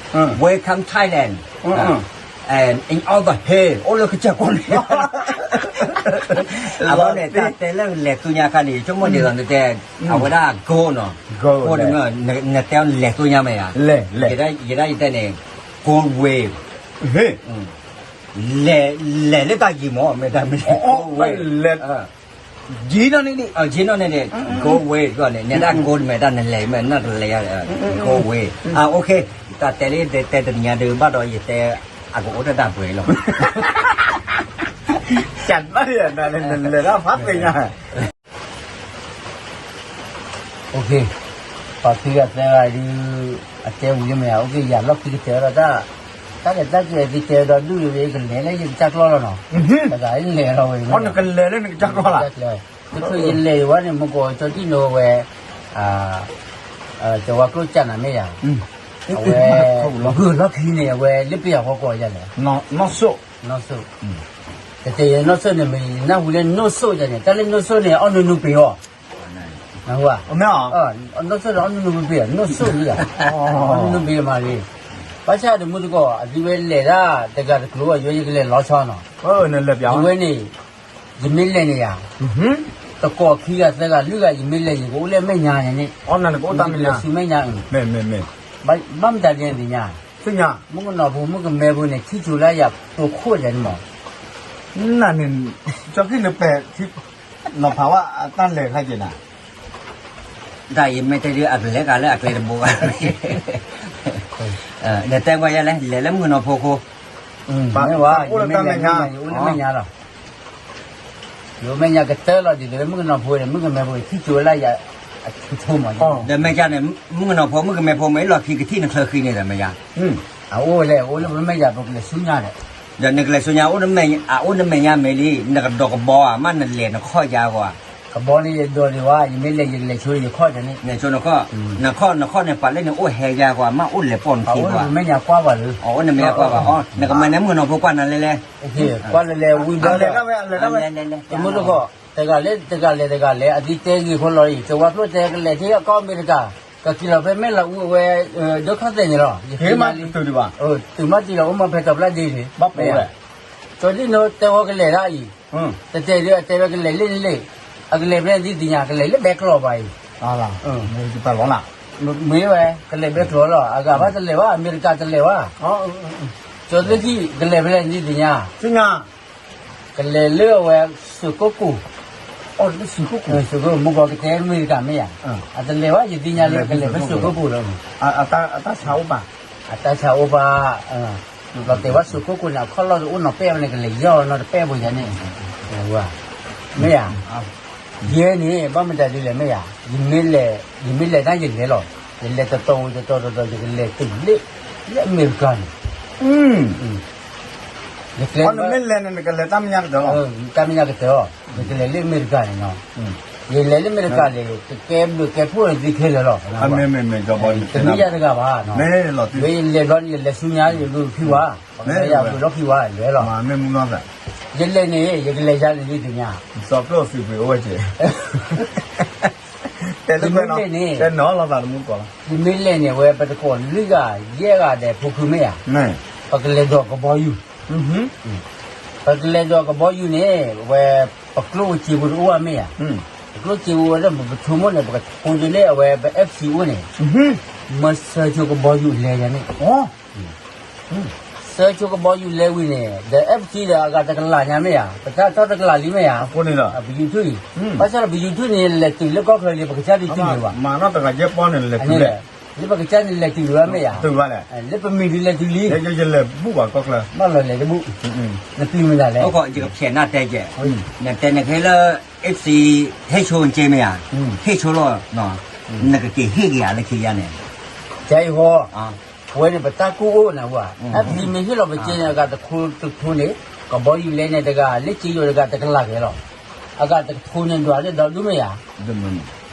welcome Thailand and in all the hair အိၣ်လၢကစၢၢ်ကိးန့ၣ် အဝဲန့ၣ် တၢ်တဲလၢလဲၤသူညါခါန့ၣ် ယဆိကမိၣ်ဒ်သိးနတဲ အဝဲဒၣ် gold နီၤ gold နတဲလဲၤသူညါမ့ၢ်ဧါ ယဒၣ်ယတဲန့ၣ် gold wave လဲၤ လဲၤလၢတၢ်ယံၤမး မ့ၢ်တၢ်မ့ၢ် gold wave ယံၤနီၢ်န့ၣ် ယံၤနီၢ်န့ၣ်န့ၣ် gold wave န့ၣ် နဒၣ် gold မ့ၢ်တၢ်နလဲၤမ့ၢ်နတလဲၤ gold wave အ okay တၢ်တဲလၢတဲတနံၤညါဒုး ဘၣ်ဒီးယတဲ အကအိၣ်တၢ်တၢ်ပှဲၤလီၤ ကနၣ်ယၤနလဲၤဒၣ်ဖးသ့ၣ်ညါ ပှၤခံဂၤသၢဂၤဒုး အတဲဝံၤလၢမ့ၢ်ဧါ အိၣ်က့ၤယၤလီၢ်ခံကတၢၢ်ဒီးတၢ် တၢ်လဲၤတၢ်က့ၤသံတဲဒီးဒုး ယကလဲၤလၢယကစၢ်ကျီၢ်လီၤနီၤ တဂၤလဲၤလီၤဝဲ နကလဲၤလၢနကစၢ်ကျီၢ်လီၤ တချုးယလဲၤဝဲန့ၣ် မ့ၢ်ကီးကၠီဒံၣ်နိဝဲ ကဝါကျိၣ်စၢ်နၤမ့ၢ်ယၤ အဝဲ ဂုၢ်လီၢ်ခံန့ၣ် အဝဲလၢပယီၤဃီကိးယၤလဲၣ် နီၢ်စိၣ် နီၢ်စိၣ် တတဲယဲနီၢ်စိၣ်န့ၣ် မ့ၢ်နၢ်ဟူလၢနိၢ်စိၣ်ယၤန့ၣ် တၢ်လၢနိၢ်စိၣ်န့ၣ် အီၣ်နူနူပ့ၤအီၤ နၢ်ဟူဧါ နိၢ်စိၣ်န့ၣ် အီၣ်နူနူပ့ၤပ့ၤ နိၢ်စိၣ်န့ၣ် အီၣ်နူနူပ့ၤမးလံ ဘၣ်ဆၣ်တမုၢ်တကိး အဒုဝဲလဲၤဒၣ်တဂၤတကျိၤ ယွၤယကလဲၤလီၤဆီနီၤ အဝဲန့ၣ် ယမ့ၢ်လဲၤန့ၣ်ယၤ တကိးခံဂၤသၢဂၤလွံၢ်ဂၤ ယမ့ၢ်လဲၤ ယကအိၣ်လၢမဲာ်ညါန့ၣ်န့ၣ် ယကလဲၤဆူမဲာ်ညါ ဘၣ်မတၤဒ်န့ၣ်သ့ၣ်ညါ မုၣ်ကနီၤဖိ မုၣ်ကမဲဖိန့ၣ် ထံၣ်ကၠိလၢယၤ တိာ်ခိၣ်ယၤန့ၣ်မး နန့ၣ် ကၠီခံနပဲာ် နီၤဖးဝဲအတၢ်လဲၤခါက့ၤနၤ တၢ်အံၤမ့ၢ်တဲဒ်အကလဲၤကၤလၢအကျဲတဘိဘၣ် နတဲကွၢ်ယဲလဲၣ် လဲၤလၢမုၣ်ကနီၤဖိခိၣ် မ့ၢ်ဝဲ ယမ့ၢ်လဲၤ ယအိၣ်လၢမဲာ်ညါလီၤ ယအိၣ်မဲာ်ညါကတၢၢ်လီၤ ဒ်သိးလၢမုၣ်ကနီၤဖိန့ၣ် မုၣ်ကမဲဖိန့ၣ် ထံၣ်ကၠိလၢယၤ အထူးမး ဒီးမဲာ်ညါန့ၣ် မုၣ်ကနီၤဖိ မုၣ်ကမဲဖိ မ့ၢ်လီၢ်ခံကထံၣ်နချၢဃံန့ၣ်ဒီးမဲာ်ညါ အအိၣ်လဲၣ် အအိၣ်လၢပမဲာ်ညါ ပကလဲၤဆူညါဒီး ဒီးနကလဲၤဆူညါ အအိၣ်နမဲာ်ညါမ့ၢ်လံ နကဒီးကဘီဧါ မ့ၢ်နလဲၤနခီၣ်ယါဂီၢ်ဧါ ကဘီန့ၣ်ယဒိးဒံးဝဲ ယမ့ၢ်လဲၤယကလဲၤဆိ ယခီၣ်တန့ၣ် နဆိနခီၣ် နခီၣ်နခီၣ်န့ၣ် ပှၤလၢန့ၣ်အိၣ်ဟဲယါဂီၢ်ဧါ မ့ၢ်အိၣ်လဲၤပိာ်နခံဂီၢ်ဧါ အအိၣ်လၢပမဲာ်ညါကွၢ်ဘၣ်လၢ အအိၣ်နမဲာ်ညါကွၢ်ဘၣ်အီၤ နကမၤန့ၢ်မုၣ်ကနီၤဖိကွၢ်နၤလဲၣ်လဲၣ် ကွၢ်လဲၣ်လဲၣ် ဝံၤဒီး တမုၢ်တကိး တဂၤလဲၣ်တဂၤလဲၣ်တဂၤလဲၣ် အသံတဲဂ့ၤခိၣ်လီၤအံၤ ကဝါကျိၣ်တဲကလဲၤထံအကီၢ်အမဲရကၤ ကက့ၤလီၤဖဲမဲၢ်လးအူအဝဲ ဒိၣ်ခီၣ်သဲးန့ၣ်လီၤ ယက့ၤမး တုၤမးတံၢ်လီၤအိၣ်မးဖဲတဘျီဒ့န့ၣ် ဘၣ်ပဝဲ ကၠီဒံၣ်နိတဲဝဲကလဲၤဒၣ်အံၤ တတဲဒ်အတဲဝဲကလဲၤလၢန့ၣ်လံ, အကလဲၤဖဲလဲၣ်ဒ်သ့ၣ်ညါ ကလဲၤလၢဘဲကျိးဘၣ်အံၤ, မ့ၢ်ဝဲ ကလဲၤဘဲကျိးလီၤ အဂၤဘၣ်တလဲၤဘၣ် အမဲရကၤတလဲၤဘၣ်, ကၠီသ့ၣ်ခံ ကလဲၤဖဲလဲၣ်ဒ်သ့ၣ်ညါ ကလဲၤလၢအဝဲ စူးကိၣ်ကိၣ်, မုၢ်ကီၤကတဲအမဲရကၤမ့ၢ်ဧါ, အတလဲၤဘၣ် ယသ့ၣ်ညါလၢကလဲၤဖဲစူးကိၣ်ကိၣ်လီၤ, အတၢ်ဆါအိၣ်ဘၣ်, အတၢ်ဆါအိၣ်ဘၣ်, လီၤတဲာ်ဘၣ်စူးကိၣ်ကိၣ်န့ၣ် အခီၣ်လီၢ်တအိၣ်နီတပဲၢ်ဘၣ်န့ၣ် ကလဲၤယီၢ်နီတပဲၢ်ဘၣ်ယၤန့ၣ်, မ့ၢ်ဧါ, ယဲန့ၣ် ဘၣ်မတၤဒ်လဲၣ်မ့ၢ်ဧါ, ယမ့ၢ်လဲၤတၢ်ယလဲၤလီၤ, ယလဲၤတတီၤဝံၤတတီၤတတီၤ ယကလဲၤတုၤလၢ လၢအမဲရကၤန့ၣ် နမ့ၢ်လဲၤန့ၣ် နကလဲၤတၢ်မဲာ်ညါကတၢၢ်လီၤ, တၢ်မဲာ်ညါကတၢၢ်, ယကလဲၤလၢအမဲရကၤန့ၣ်နီၤ, ယလဲၤလၢအမဲရကၤန့ၣ် ကကဲဘျုးကဲဖှိၣ်န့ၣ်သ့ခဲလၢာ်လီၤ, တမ့ၢ်ယၤတဂၤဘၣ်, ယလဲၤဘျီန့ၣ် ယလဲၤဆူညါ ယဂုာ်ဖံဝါ, ယဂုာ်လီၤဖံဝါ လဲၤလီၤ, ယလဲၤန့ၣ် ယကလဲၤယါန့ၣ်ဒ်သ့ၣ်ညါ, စီၤပျိၣ်စံးပှ့ၤအိၣ်ဝဲက့ၤ တဲလၢ ယမ့ၢ်လဲၤန့ၣ်, တဲနီၤလီၤသးတမူကီးလီၤ, ယမ့ၢ်လဲၤန့ၣ် ဝဲပတကိးလွံၢ်ဂၤယဲၢ်ဂၤဒီးဖိခုမ့ၢ်ဧါ, ပကလဲၤဒိးကဘီယူၤ, ပကလဲၤဒိးကဘီယူၤန့ၣ် ဝဲ ပကျိၣ်စ့ဖိတအိၣ်ဘၣ်မ့ၢ်ဧါ, ပကျိၣ်စ့ဖိဝဲဒၣ် ပဆိကမိၣ်န့ၣ် ပကထိဒ်လၢအဝဲပ FC အိၣ်န့ၣ်, မၢဆှၢဆိကဘီယူၤလဲၤယၤန့ၣ် ဆှၢဆိကဘီယူၤလဲၤဝံၤန့ၣ် ဒီး FC ဒီးအဂၤတကလးညါမ့ၢ်ဧါ, ပတၢ်ထီၣ်တကလးလံမ့ၢ်ဧါ, ပယူၤထူၣ်အံၤ, ဘၣ်ဆၣ်ဒီးပယူၤထူၣ်န့ၣ် လဲၤတုၤလၢကီၢ်ချၢလံ ပကစၢ်ဒုးတုၤလံဘၣ်, လၢပကစၢ်န့ၣ်လဲၤတုၤလံဘၣ်မ့ၢ်ဧါ, လၢပမံၤဒုးလဲၤတုၤလံ, ဘၣ်လီၤလဲၤတဘူၣ်, နပျံၤမတၤလဲၣ်, ယကဖျဲးနၢ်တဲကဲ, နတဲနကဟဲလၢ FC ဟ့ၣ်ဆိက့မ့ၢ်ဧါ, ဟ့ၣ်ဆိလီၤ, နကက့ၤဟ့ၣ်က့ၤဧါလၢခံယါန့ၣ်, ကဲအံၤဃီ ဝဲန့ၣ်ပတၢ်ကူၣ်အိၣ်နၤဝဲ, အဖံမ့ၢ်ဟ့ၣ်လီၤပစ့န့ၣ် အဂၤတခိတခိန့ၣ်, ကဘီယူၤလဲန့ၣ်တဂၤ လၢစ့ယိၤတဂၤတကလးကဲလီၤ, အဂၤတခိန့ၣ်ဒွးလၢဒီဒူၣ်မ့ၢ်ဧါ,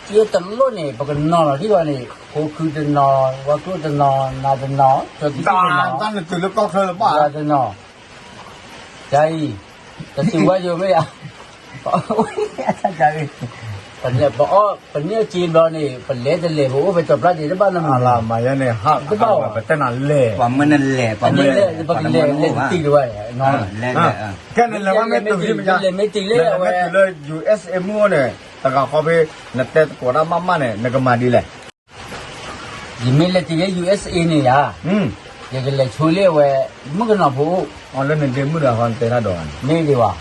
စ့တလိၣ်န့ၣ် ပကနီၤလီၤထံၣ်ဝဲန့ၣ် ဖိခုတနီၤ ဝဲကျိၣ်တနီၤ နၤတနီၤ စီၤတံၢ်တနီၤ တၢ်နတုၤလၢကီၢ်ချၢလၢဘၣ် တနီၤ တၢ်အံၤ တတုၤဝဲယိၤမ့ၢ်ဧါ, ပအီၣ် ပန့ၢ်အစ့ဘျီန့ၣ် ပလဲၤတလဲၤ ပအိၣ်ဖဲစီၤပျၢ်ဒ့တဘၣ်နီတမံၤ, မၤယါန့ၣ် တဘၣ်အီၤ, ပတဲနၤလဲၤ, ပှၤမၢနလဲၤ, ပှၤမၢနလဲၤ, ပကလဲၤလဲၤတတုၤတဝဲ, လဲၤလဲၤမ့ၢ်တုၤလၢအဝဲ လဲၤလဲၤမ့ၢ်တုၤလၢ USA မုၢ်အိၣ်န့ၣ် တဂၤဃီဖဲ နတဲသကိးတၢ်မးမးန့ၣ် နကမၤဒ်လဲၣ် ယမ့ၢ်လဲၤတုၤလၢ USA န့ၣ်ယါ, ယကလဲၤဆိလၢအဝဲ မုၣ်ကနီၤဖိအိၣ်, လၢနဒ့မုၣ်တဂၤဃီနတဲတၢ်ဒီး, မ့ၢ်ဒံးဘၣ်,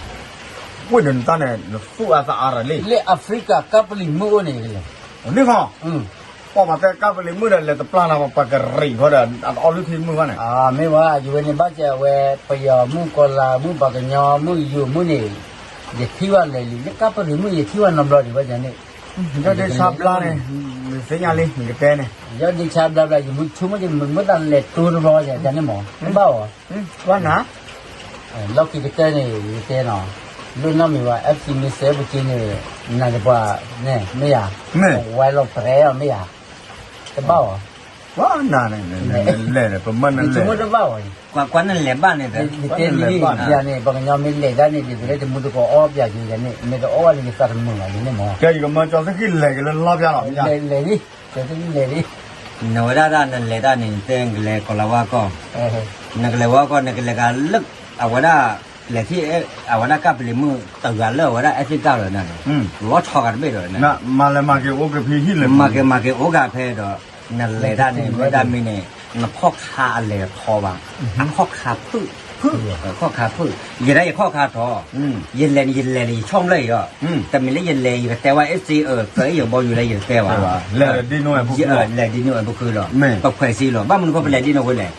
ဝ့ၢ်ဒီးနတၢ်န့ၣ် နသူၣ်အါသးအါရၤလံ, လၢ Africa ကပလံၤမုၣ်အိၣ်န့ၣ်ယကလဲၤ, န့ၣ်ဃီ, ပှၤမၤတဲကပလံၤမုၣ်ဒီး လဲၤတပျၢ်နၤ ပှၤကရံးဃီဒီး အတအီၣ်လုၢ်ထံမုၣ်ဘၣ်န့ၣ်, မ့ၢ်ဝဲ ယဝဲန့ၣ်ဘၣ်စဲးအဝဲ ပယီၤမုၣ်ကီၤလၤမုၣ် ပှၤကညီမုၣ်ယိၤမုၣ်န့ၣ်, ယထံၣ်ဘၣ်လဲၤလံ လၢကပလံၤမုၣ် ယထံၣ်ဘၣ်နီတဘျီဒံးဘၣ်န့ၣ် ယီၢ်ဒ့ဆါဘျါန့ၣ်, သ့ၣ်ညါလံ နကတဲန့ၣ်, ယီၢ်ဒ့ဆါဘျါဘျါ ယမုၢ်ဆိကမိၣ် ယမုၢ်သးလဲၤတိတဘျီယတဲန့ၣ်မး, တဘၣ်အီၤ, ဘၣ်နၤ, လီၢ်ခံကတၢၢ်န့ၣ် ယတဲနီၤ, လိၣ်နီတမံၤဘၣ် FC မ့ၢ်စဲးပက့န့ၣ်, နၤတပှၤန့ၣ် မ့ၢ်ယၤ, ဝဲလီၤပြဲအီၤမ့ၢ်ယၤ, တဘၣ်အီၤ, ပှၤနၤန့ၣ်, လဲၤန့ၣ် ပမၢနလဲၤ, တဘၣ်အီၤ, ကွၢ်နလဲၤဘၣ်န့ၣ်, ယတဲလံ, ယၤန့ၣ် ပှၤကညီမ့ၢ်လဲၤတၢ်န့ၣ် ဒ်သိးလၢတမူတကိးအီၣ်ပျးက့ၤယၤန့ၣ် မ့ၢ်တအီၣ်ဘၣ်န့ၣ် ယသးတမုာ်ဘၣ်န့ၣ်မး, ကဲယကမၢကၠီသ့ၣ်ခံလဲၤက့ၤလၢလီၢ်ပျါလီၤ, လဲၤလံ, ကၠီသ့ၣ်ခံလဲၤလံ, နဝဲဒၣ်ဒၣ်နလဲၤတၢ်န့ၣ် နတဲနကလဲၤကီၤလၤဝါကီၢ်, နကလဲၤဝါကီၢ် နကလဲၤဂၤလၢ အဝဲဒၣ် လဲၤထံၣ် အဝဲဒၣ်ကပလံၤမုၣ်တဂၤလၢအဝဲဒၣ်အဲၣ်သ့ၣ်ကၢ်လီၤန့ၣ်, လီၤဆီဂၤတဘ့ၣ်ဒီး, မၤလဲၤမၤက့ၤအိၣ်က့ၤဖဲဟံၣ်လၢၤ, မၤက့ၤမၤက့ၤအိၣ်က့ၤဖဲဒီး, နလဲၤတၢ်န့ၣ် မ့ၢ်တၢ်မံၤန့ၣ်, နခီၣ်ခါအလဲၤထီဘၣ်, အခီၣ်ခါဖုၣ်, ခီၣ်ခါဖုၣ်, ယဲဒၣ်ယခီၣ်ခါထီ, ယလဲၤန့ၣ် ယလဲၤန့ၣ် ယဆီၣ်ဖျၢၣ်အံၤလီၤ, တမ့ၢ်လၢယလဲၤ ယကတဲဝဲ FC အၢ သၢအံၤယဘီယူၤလၢယကတဲဝဲ, လဲၤဒ်နိၣ်ဝဲ, လဲၤဒ်နိၣ်ဝဲ ပဃုလီၤ, ပခွဲးစ့လီၤ, ဘၣ်မနုၤဃိပလဲၤဒ်နိၣ်ဝဲလဲၣ်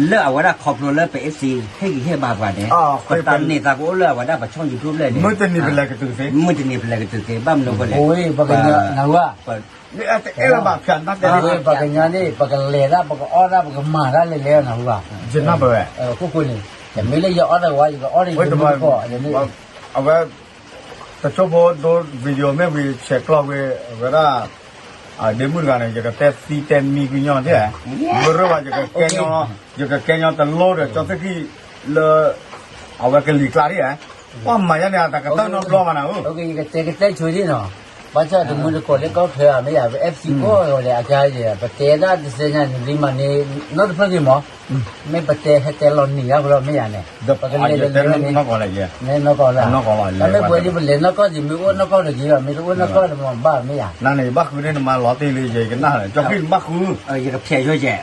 လၢအဝဲဒၣ်ခီဖျိလၢပ FC ဟ့ၣ်ဂံၢ်ဟ့ၣ်ဘါပှၤန့ၣ်, ပတၢ်န့ၢ်သးကအိၣ်လၢအဝဲဒၣ်ပဆီၣ် YouTube လဲၣ်န့ၣ်, မုၢ်တနံၤပလဲၤကတုၤသ့, မုၢ်တနံၤပလဲၤကတုၤသ့, ဘၣ်မနုၤဃိလဲၣ်, တအဲၣ်လၢၤဘၣ်ဖျါနတၢ်တဲ, ပှၤကညီန့ၣ် ပကလဲၤတၢ် ပကအီၣ်တၢ် ပကမၤတၢ်လဲၤလဲၤနၤဝဲ, ယနၢ်ပဝဲ, အခိၣ်ဃိန့ၣ်, တမ့ၢ်လၢယအီၣ်တၢ်ဝဲ ယကအီၣ်တၢ်ယမုၢ်တခီ, အဝဲ တဆိဖိဒိ video မ့ၢ်ဝံၤ ဆဲးကျိးဝံၤ အဝဲဒၣ် ဒ့မုၣ်တဂၤန့ၣ် ယကတဲသံတဲမံကွံာ်ညီသ့ၣ်, ဘၣ်ရ့ၣ်ဘၣ် ယကကဲညီ, ယကကဲညီတလိဒီး ကၠီသ့ၣ်ခံလၢ အဝဲကလံၤကျါဒၣ်ဧါ, ပှၤမၤယါန့ၣ် အတၢ်ကတၢၢ်နီတဘျီဘၣ်နၤဧၢ, ယကတဲကတဲဆိဒ်နီၤ, ဘၣ်ဆၣ်တမုၢ်တကိးလၢကီၢ်ချၢဧါ မ့ၢ်ယၤ ပ FC ကီၢ်ဂီၤလဲၣ် အကါယဲ ပတဲဒၣ်တစဲညါန့ၣ် လံမၤန့ၣ် နီတဖျၢၣ်ဂ့ၤမး, မ့ၢ်ပတဲဟဲတဲလီၤနံၤညါကဒီး မ့ၢ်ယၤန့ၣ် ပကလဲၤတန့ၢ်ဘၣ်န့ၣ်, မ့ၢ်နီၢ်ကီၢ်လၢယဲ, မ့ၢ်နီၢ်ကီၢ်လၢ, တမ့ၢ်ပဝဲဒ်ပလဲၤနီၢ်ကီၢ်ဒံး မ့ၢ်အိၣ်နီၢ်ကီၢ်တဂ့ၤဘၣ် မ့ၢ်တအိၣ်နီၢ်ကီၢ်န့ၣ်မ့ၢ်ဘၣ် မ့ၢ်ယၤ, နန့ၣ် ယဘၣ်ဃုန့ၢ်နမါလီၤတ့ၢ်လၢယဲ ယကနၣ်လၢ ကၠီဃံၣ်နဘၣ်ဃု ယကဖျဲးယိၣ်ကဲ,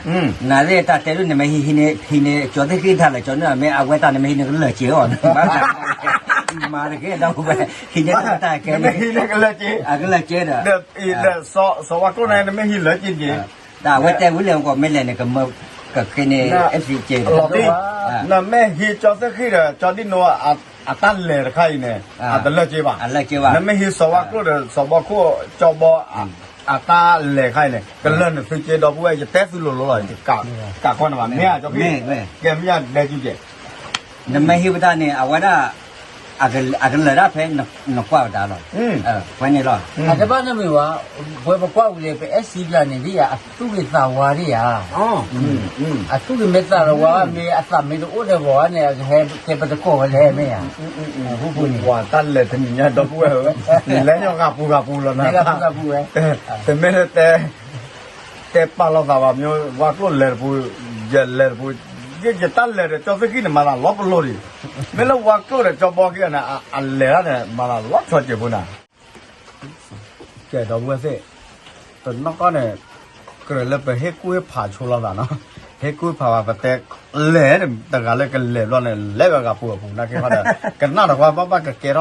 နသ့ၣ်တၢ်တဲဒ်န့ၣ် မ့ၢ်ဟံးန့ၢ် ဟံးန့ၢ်ကၠီသ့ၣ်ဃံၣ်တၢ်လၢကၠီန့ၣ် မ့ၢ်အဝဲတၢ်န့ၣ် မ့ၢ်ဟံးန့ၢ်ကလၢာ်စ့အီၤ, မၤတက့ၢ်ဒီပုၢ်ဝဲၢ်, ဟံးန့ၢ်တၢ်ကဲ, အကလၢာ်စ့ဒီး, စီၤဝါကျိၣ်န့ၣ် နမ့ၢ်ဟံးလၢာ်စ့က့ၤ, တၢ်အဝဲတဲဝံၤလဲၣ် ကီးမ့ၢ်လဲၣ်န့ၣ် ကမၢကဃ့န့ၢ် လီၤတံၢ်, နမ့ၢ်ဟံးကၠီသ့ၣ်ဃံၣ်ဒီး ကၠီဒံၣ်နိ အတၢ်လဲၤတခါအံၤန့ၣ် အတလၢာ်စ့ဘၣ်, နမ့ၢ်ဟံးစီၤဝါကျိၣ်ဒီး စီၤဘီခိၣ် ကၠီဘီ အတၢ်လဲၤခါအံၤန့ၣ် ကလၢာ်နသုစ့ဒီပုၢ်ဝဲၢ် ယတဲသုလိၤလိၤလီၤ, ကးကွၢ်နဘၣ် မ့ၢ်ဧါ ကၠီဃံၣ်, ကဲမ့ၢ်ဧါ ဒဲက့ၤကဲ နမ့ၢ်ဟံးဝဲတၢ်န့ၣ် အဝဲဒၣ် အကလၢာ်ဒၣ်ဖဲနကွၢ်ဝဲဒၣ်လီၤ, ဖဲန့ၣ်လီၤ, အတဘၣ်နီတမံၤဘၣ်, ပဝဲပကွၢ်ဝံၤလံ ပ FC ကျါန့ၣ် ဒ်ယၤအသူၣ်ဂ့ၤသးဝါဒ်ယၤ, အသူၣ်ဂ့ၤမ့ၢ်သးဝါဘၣ် မ့ၢ်အသးမ့ၢ်တအိၣ်ဒီးပှၤဘၣ်န့ၣ် အကဟဲကဲပတကိးဝဲလဲၣ် မ့ၢ်ဧါ, ပှၤတၢ်လဲၤတနံၤညါဒီပုၢ်ဝဲၢ်ဧၢ, လဲၤညီဂၤပူၤဂၤပူၤလီၤနၤ, တမ့ၢ်လၢတဲ တဲပာ်လီၤသးဘၣ် မ့ၢ်ဝါကျိၣ်လဲၤတပူၤ, ယလဲၤတပူၤ, ယတၢ်လဲၤဒီးကၠီသ့ၣ်ဃံၣ်န့ၣ် မၤသးလီၤပလိာ်ဒံး, မ့ၢ်လၢဝါကျိၣ်ဒီးကၠီဘီခံဂၤန့ၣ် အလဲၤဒၣ်န့ၣ် မၤသးလီၤဆီစဲးဖိနၤ, ကဲဒီပုၢ်ဝဲၢ်သ့ၣ်, ပနီၢ်ကီၢ်န့ၣ် ကြၢးလၢပဟ့ၣ်ကူၣ်ဟ့ၣ်ဖးဆိလီၤသးနီၤ, ဟ့ၣ်ကူၣ်ဟ့ၣ်ဖးဘၣ် ပတဲလဲၤ တဂၤလၢကလဲၤဘျီန့ၣ် လဲၤဝဲဂၤပူၤအပူၤ နာ်က့ခီဒီး ကနၣ်တကွၢ်ဘၣ်ဘၣ် ကကဲထီၣ်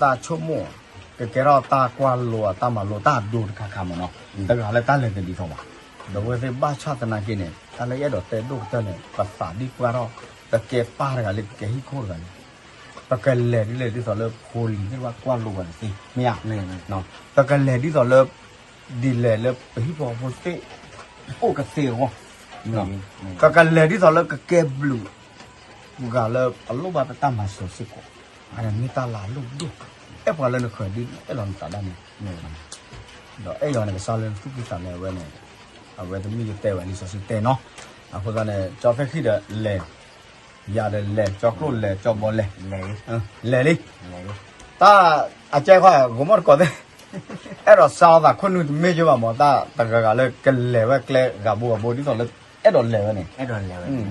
တၢ်ဆိကမိၣ်, ကကဲထီၣ်တၢ်ကွၢ်လိအတၢ်မၤလိတၢ်ဒိတခါခါမ့ၢ်နီၤ, တဂၤလၢတၢ်လဲၤတဒ်သိးဘၣ်, ဒီပုၢ်ဝဲၢ်သ့ၣ်ဘၣ်ဆၣ်သနာ်က့န့ၣ် တၢ်လၢယအဲၣ်ဒိးတဲဒိၣ်ကတၢၢ်န့ၣ် ပသးဒ်ပှၢ်ထီၣ် ပကဲပၢ်တဂၤလၢကကဲဟံၣ်ခိၣ်တဂၤန့ၣ် ပကလဲၤဒ်လဲၣ်ဒ်သိးလၢဖိလံၤသ့ၣ်တဖၣ်ကွၢ်လိပှၤတသ့ မ့ၢ်ဧါ, ပကလဲၤဒ်သိးလၢ ဒ်လဲၣ်လၢပဟံၣ်ဖိဃီဖိသ့ၣ် အိၣ်ကသ့အဂီၢ်, ပကလဲၤဒ်သိးလၢကကဲဘျုးပှၤလၢအလိၣ်ဘၣ်ပတၢ်မၤစၢၤစ့ၢ်ကီး, အန့ၣ်မ့ၢ်တၢ်လၢအလိၣ်ဒိၣ်, အဲၣ်ပှၤလၢနဃၢၤဒ်အဲၣ်လီၤနသးဒၣ်န့ၣ်, ဒီးအဲၣ်ယၤန့ၣ် ကစၢ်လၢနသူၣ်ကံၢ်သးလဲအဝဲန့ၣ်, အဝဲတမ့ၢ်ယတဲဝဲလံာ်စီဆှံတဲနီၤ, အဃိသတးန့ၣ် ကၠီသ့ၣ်ဃံၣ်ဒီးလဲၤ ယၤဒီးလဲၤ ကၠီကျိၣ်လဲၤ ကၠီဘီလဲၤ, လဲၤလံ, တၢ်အကဲခီ ဂိၤမီၣ်တကိးသ့ၣ်, အဲၣ်ဒိးစါအီၤသးခိၣ်နူာ်တမ့ၢ်က့ဘၣ်မး တၢ်တဂၤဂၤလၢကလဲၤဝဲကျဲဂၤဘိဂၤဘိ ဒ်သိးလၢအဲၣ်ဒိးလဲၤဝဲန့ၣ်,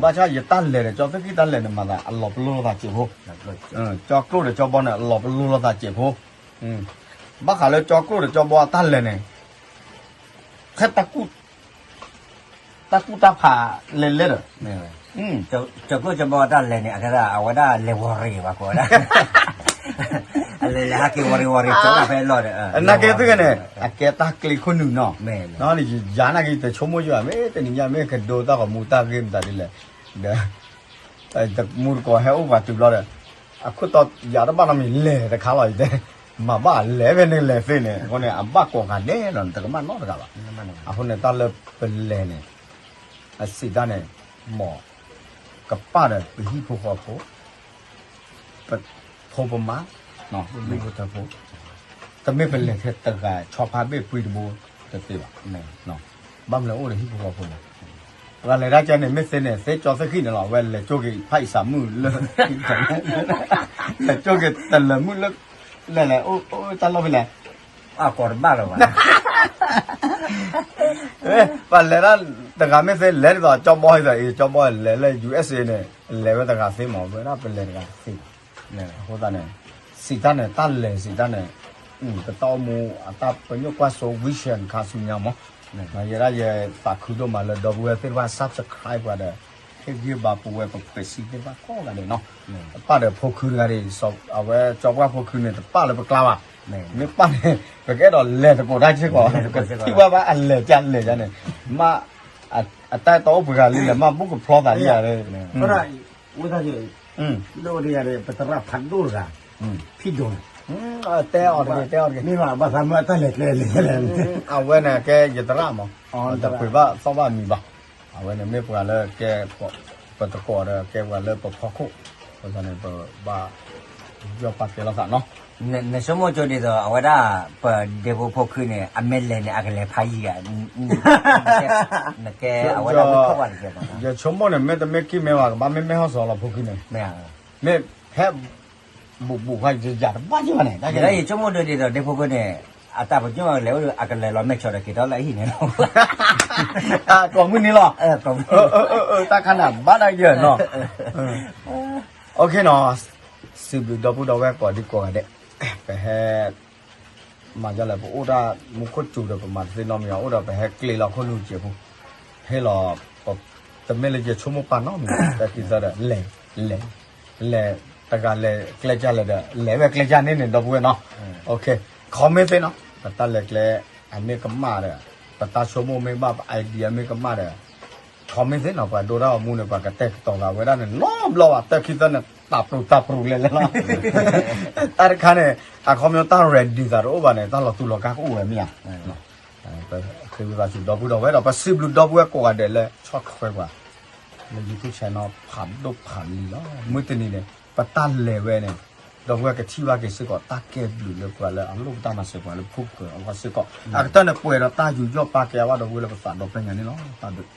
ဘၣ်ဆၣ်ယတၢ်လဲၤဒီး ကၠီသ့ၣ်ဃံၣ်တၢ်လဲၤန့ၣ် မၤသးအလီၤပလိာ်လိာ်သးစဲးဖိ, ကၠီကျိၣ်ဒီးကၠီဘီန့ၣ် အလီၤပလိာ်လိာ်သးစဲးဖိ, ဘၣ်ဃးလၢကၠီကျိၣ်ဒီးကၠီဘီအတၢ်လဲၤန့ၣ် ဖဲ တၢ်ကူၣ်တၢ်ဖးလဲၤလဲၤဒီး, ကၠီကျိၣ်ကၠီဘီတၢ်လဲၤန့ၣ် အကဲဒၣ် အဝဲဒၣ်လဲၤဝီၤရ့ၤဘၣ်ကိးဝဲဒၣ်, အလဲၤလဲၤဟးက့ၤဝီၤရ့ၤဝီၤရ့ၤ ကၠီဘီဖဲလီၢ်ဒီး, နာ်က့သုကန့ၣ် အကဲတၢ်ကျ့ခိၣ်နူာ်နီၤ, ယၤနာ်က့ ယတဆိကမိၣ်ယဘၣ် မ့ၢ်တနံၤညါ မ့ၢ်ကဒိတၢ်ဂီၤမူတၢ်ဂ့ၢ်မတၤဒ်လဲၣ်, ဒီး တမူတကိးဟဲအိၣ်ပှၤတုၤဘျီဒီး, အခိၣ်တီယၤတဘၣ်နီတမံၤလဲၤတခါလီၤ ယတဲ, မၤဘၣ်လဲၤဖဲန့ၣ်လဲၤသ့န့ၣ် အဃိန့ၣ် အဘၣ်ကိးဂၤဒဲးလီၤ နတကမၣ်နီတဂၤဘၣ်, အဃိန့ၣ် တၢ်လၢပလဲၤန့ၣ် အစံးတၢ်န့ၣ် မ်ကပၣ်ဒီးပဟံၣ်ဖိဃီဖိ, ပဖိပမါ, ပမ့ၢ်ဖိထၢဖိ, တမ့ၢ်ပလဲၤထဲတဂၤဆီဖါဘ့ၣ်ပှံတဘိတသ့ဘၣ်, ဘၣ်မနုၤအိၣ်ဒီးဟံၣ်ဖိဃီဖိလဲၣ်, ပှၤလဲၤတၢ်ကဲန့ၣ် မ့ၢ်သ့န့ၣ် သ့ကၠီသ့ၣ်ဃံၣ်န့ၣ်လီၤ အဝဲလဲၤကၠိက့ၤဖးအံၣ်စၢ်မုၣ်လၢ လဲၤကၠိက့ၤတလၢၤမုၣ်လၢ လဲၤလဲၤ အိၣ်တၢ်လီၢ်ဖဲလဲၣ် အကိးတဘၣ်လၢၤဘၣ်, ပှၤလဲၤတၢ်တဂၤမ့ၢ်သ့လဲၤဒ်သိးကၠီဘီအံၤဒီး အံၤကၠီဘီလဲၤလၢ ယူၢ်အ့ၣ်စ့န့ၣ် လဲၤဝဲတဂၤသ့မး ဝဲဒၣ်ပလဲၤတဂၤသ့ဘၣ်, အဃိသတးန့ၣ် စံးတၢ်န့ၣ် တၢ်လဲၤစံးတၢ်န့ၣ် ပတၢ်အိၣ်မူအတၢ်ပညိၣ်ကွၢ်စိ vision ခါဆူညါမး, ယဲဒၣ်ယသးခုဒိၣ်မးလၢဒီပုၢ်ဝဲၢ်သ့ၣ်တဖၣ် subscribe ပှၤဒီး ဟ့ၣ်ဂံၢ်ဘါပဝဲပပှဲၤစံသ့ၣ်တဖၣ်ကိးဂၤဒဲးနီၤ, ပပၣ်ဒီးဖိခုတဂၤဒဲး အဝဲကၠီပှၢ်ဖိခုန့ၣ် တပၣ်လၢပကျါဘၣ်, မ့ၢ်ပၣ်န့ၣ် ပကအဲၣ်ဒိးလဲၤသကိးတၢ်စ့ၢ်ကီး ပကထံၣ်ဘၣ်ဘၣ်အလဲၤကလဲၤယါန့ၣ်, မ့ၢ် အတၢ်အဲၣ်တီအိၣ်ပှဲၤဂၤလံလဲၣ် မ့ၢ်ဘူၣ်ကဖျီသးလံယါ, ဝဲဒၣ် လၢအဝဲတဂၤန့ၣ် ပသရၣ်ဖးဒိၣ်တဂၤ ဖံဒိၣ်န့ၣ် တဲအီၤတဂ့ၤ တဲအီၤတဂ့ၤ မ့ၢ်ဘၣ်ဘၣ်သးမ့ၢ်အတၢ်လဲၤကျဲလဲၣ်လဲၣ်, အဝဲန့ၣ်ကဲယသရၣ်မး, တပှ့ၤဘၣ်သီၣ်ဘၣ်မံၤဘၣ်, အဝဲန့ၣ်မ့ၢ်ပှၤလၢကဲ ပသကိးဒီးကဲပှၤလၢပဖီခိၣ်, အဃိသတးန့ၣ် ပဘၣ် ယီၢ်ပာ်ကဲလိာ်သးနီၤ နဆိကမိၣ်ကၠိဒ်သိး အဝဲဒၣ် ပဒ့ဖိဖိခုန့ၣ် အမ့ၢ်လဲၤန့ၣ် အကလဲၤဖးယံၤဧါ, နကဲအဝဲဒၣ်ဝံထီၣ်ဘၣ်တကဲဘၣ်, ယဆိကမိၣ်န့ၣ် မ့တမ့ၢ်ခံမ့ၢ်ဘၣ် ကဘၣ်မ့ၢ်မဲၢ်ဟီၣ်စီၤလီၤဖိခုန့ၣ်, မ့ၢ်ဟဲ ဘူးဘူးခွါ ယယၤတဘၣ်က့ၤဘၣ်န့ၣ်, ယဆိကမိၣ်ဒ်သိး ဒ့ဖိဖိန့ၣ် အတၢ်ပညိၣ်လဲၤအိၣ်ဒီး အကလဲၤလီၤမဲာ်ဆီးဒီးက့ၤဒီးလၢအဟံၣ်န့ၣ်လီၤ. ကိးမုၢ်နံၤလီၤ. တၢ်ခါန့ၣ်ဘၣ်ဒၣ်ယဲၢ်နီၤ. အိၣ်ခ့နီၤ, စံးဘျုးဒီပုၢ်ဒီဝဲၢ်ကိးဒံကိးဂၤဒဲး, ပဟဲ မၤဒ်လဲၣ် ပအိၣ်တၢ်မူခိၣ်စူၤဒီး ပမၤတသ့နီတမံၤ အိၣ်ဒီးပဟဲကျ့လီၤခိၣ်နူာ်စဲးဖိ, ဟ့ၣ်လီၤ, တမ့ၢ်လၢယဆိကမိၣ်ပာ်နီတမံၤ တၢ်ခံသၢဒီး လဲၤ, လဲၤ, လဲၤ, တဂၤလဲၤကျဲကၢ်လဲၤဒီး လဲၤဝဲကျဲကၢ်န့ၣ်န့ၣ် ဒီပုၢ်ဝဲၢ်နီၤ. ခီမ့ၢ်သ့နီၤ ပတၢ်လဲၤကျဲ အမ့ၢ်ကမၣ်ဒီး ပတၢ်ဆိကမိၣ်မ့ၢ်ဘၣ် ပ idea မ့ၢ်ကမၣ်ဒီး ခီမ့ၢ်သ့နီၤ ပှၤဒိတၢ်ဂီၤမူန့ၣ် ပှၤကတဲာ်ကတီၤသးဝဲဒၣ်န့ၣ် နီတဘျီဘၣ် တၢ်ခံသၢန့ၣ် တၢ်ပရူၤတၢ်ပရူၤလဲၤလဲၤလီၤ. တၢ်တခါန့ၣ် အခီပညီတၢ် ready သးတအိၣ်ဘၣ်န့ၣ် တၢ်လီၤတူာ်လီၤကာ်ကအိၣ်ဝဲမ့ၢ်ဧါ. ပဃ့ဝံသးစူၤဒီပုၢ်ဒီဝဲၢ်ဒီး ပစံးဘျုးဒီပုၢ်ဝဲၢ်ကိးဂၤဒဲးလၢဆီၣ်ထွဲပှၤ လၢ YouTube channel ဖးဒိၣ်ဖးလံၤလီၤ. မုၢ်တနံၤန့ၣ် ပတၢ်လဲၤဝဲန့ၣ် ဒီပုၢ်ဝဲၢ်ကထံၣ်ဘၣ်က့ၤစ့ၢ်ကီး တၢ်ကဲဘျုးလၢပှၤလၢအလိၣ်ပတၢ်မၤစၢၤပှၤလၢဖုၣ်ကၢၤအဂီၢ်စ့ၢ်ကီး အကတၢၢ်န့ၣ် ပှဲၤဒီးတၢ်ယူးယီၣ်ပာ်ကဲအဘၣ်ဒီပုၢ်ဝဲၢ်လၢပသးဒီဖျၢၣ်ညါန့ၣ်လီၤ. တၢ်ဘျုး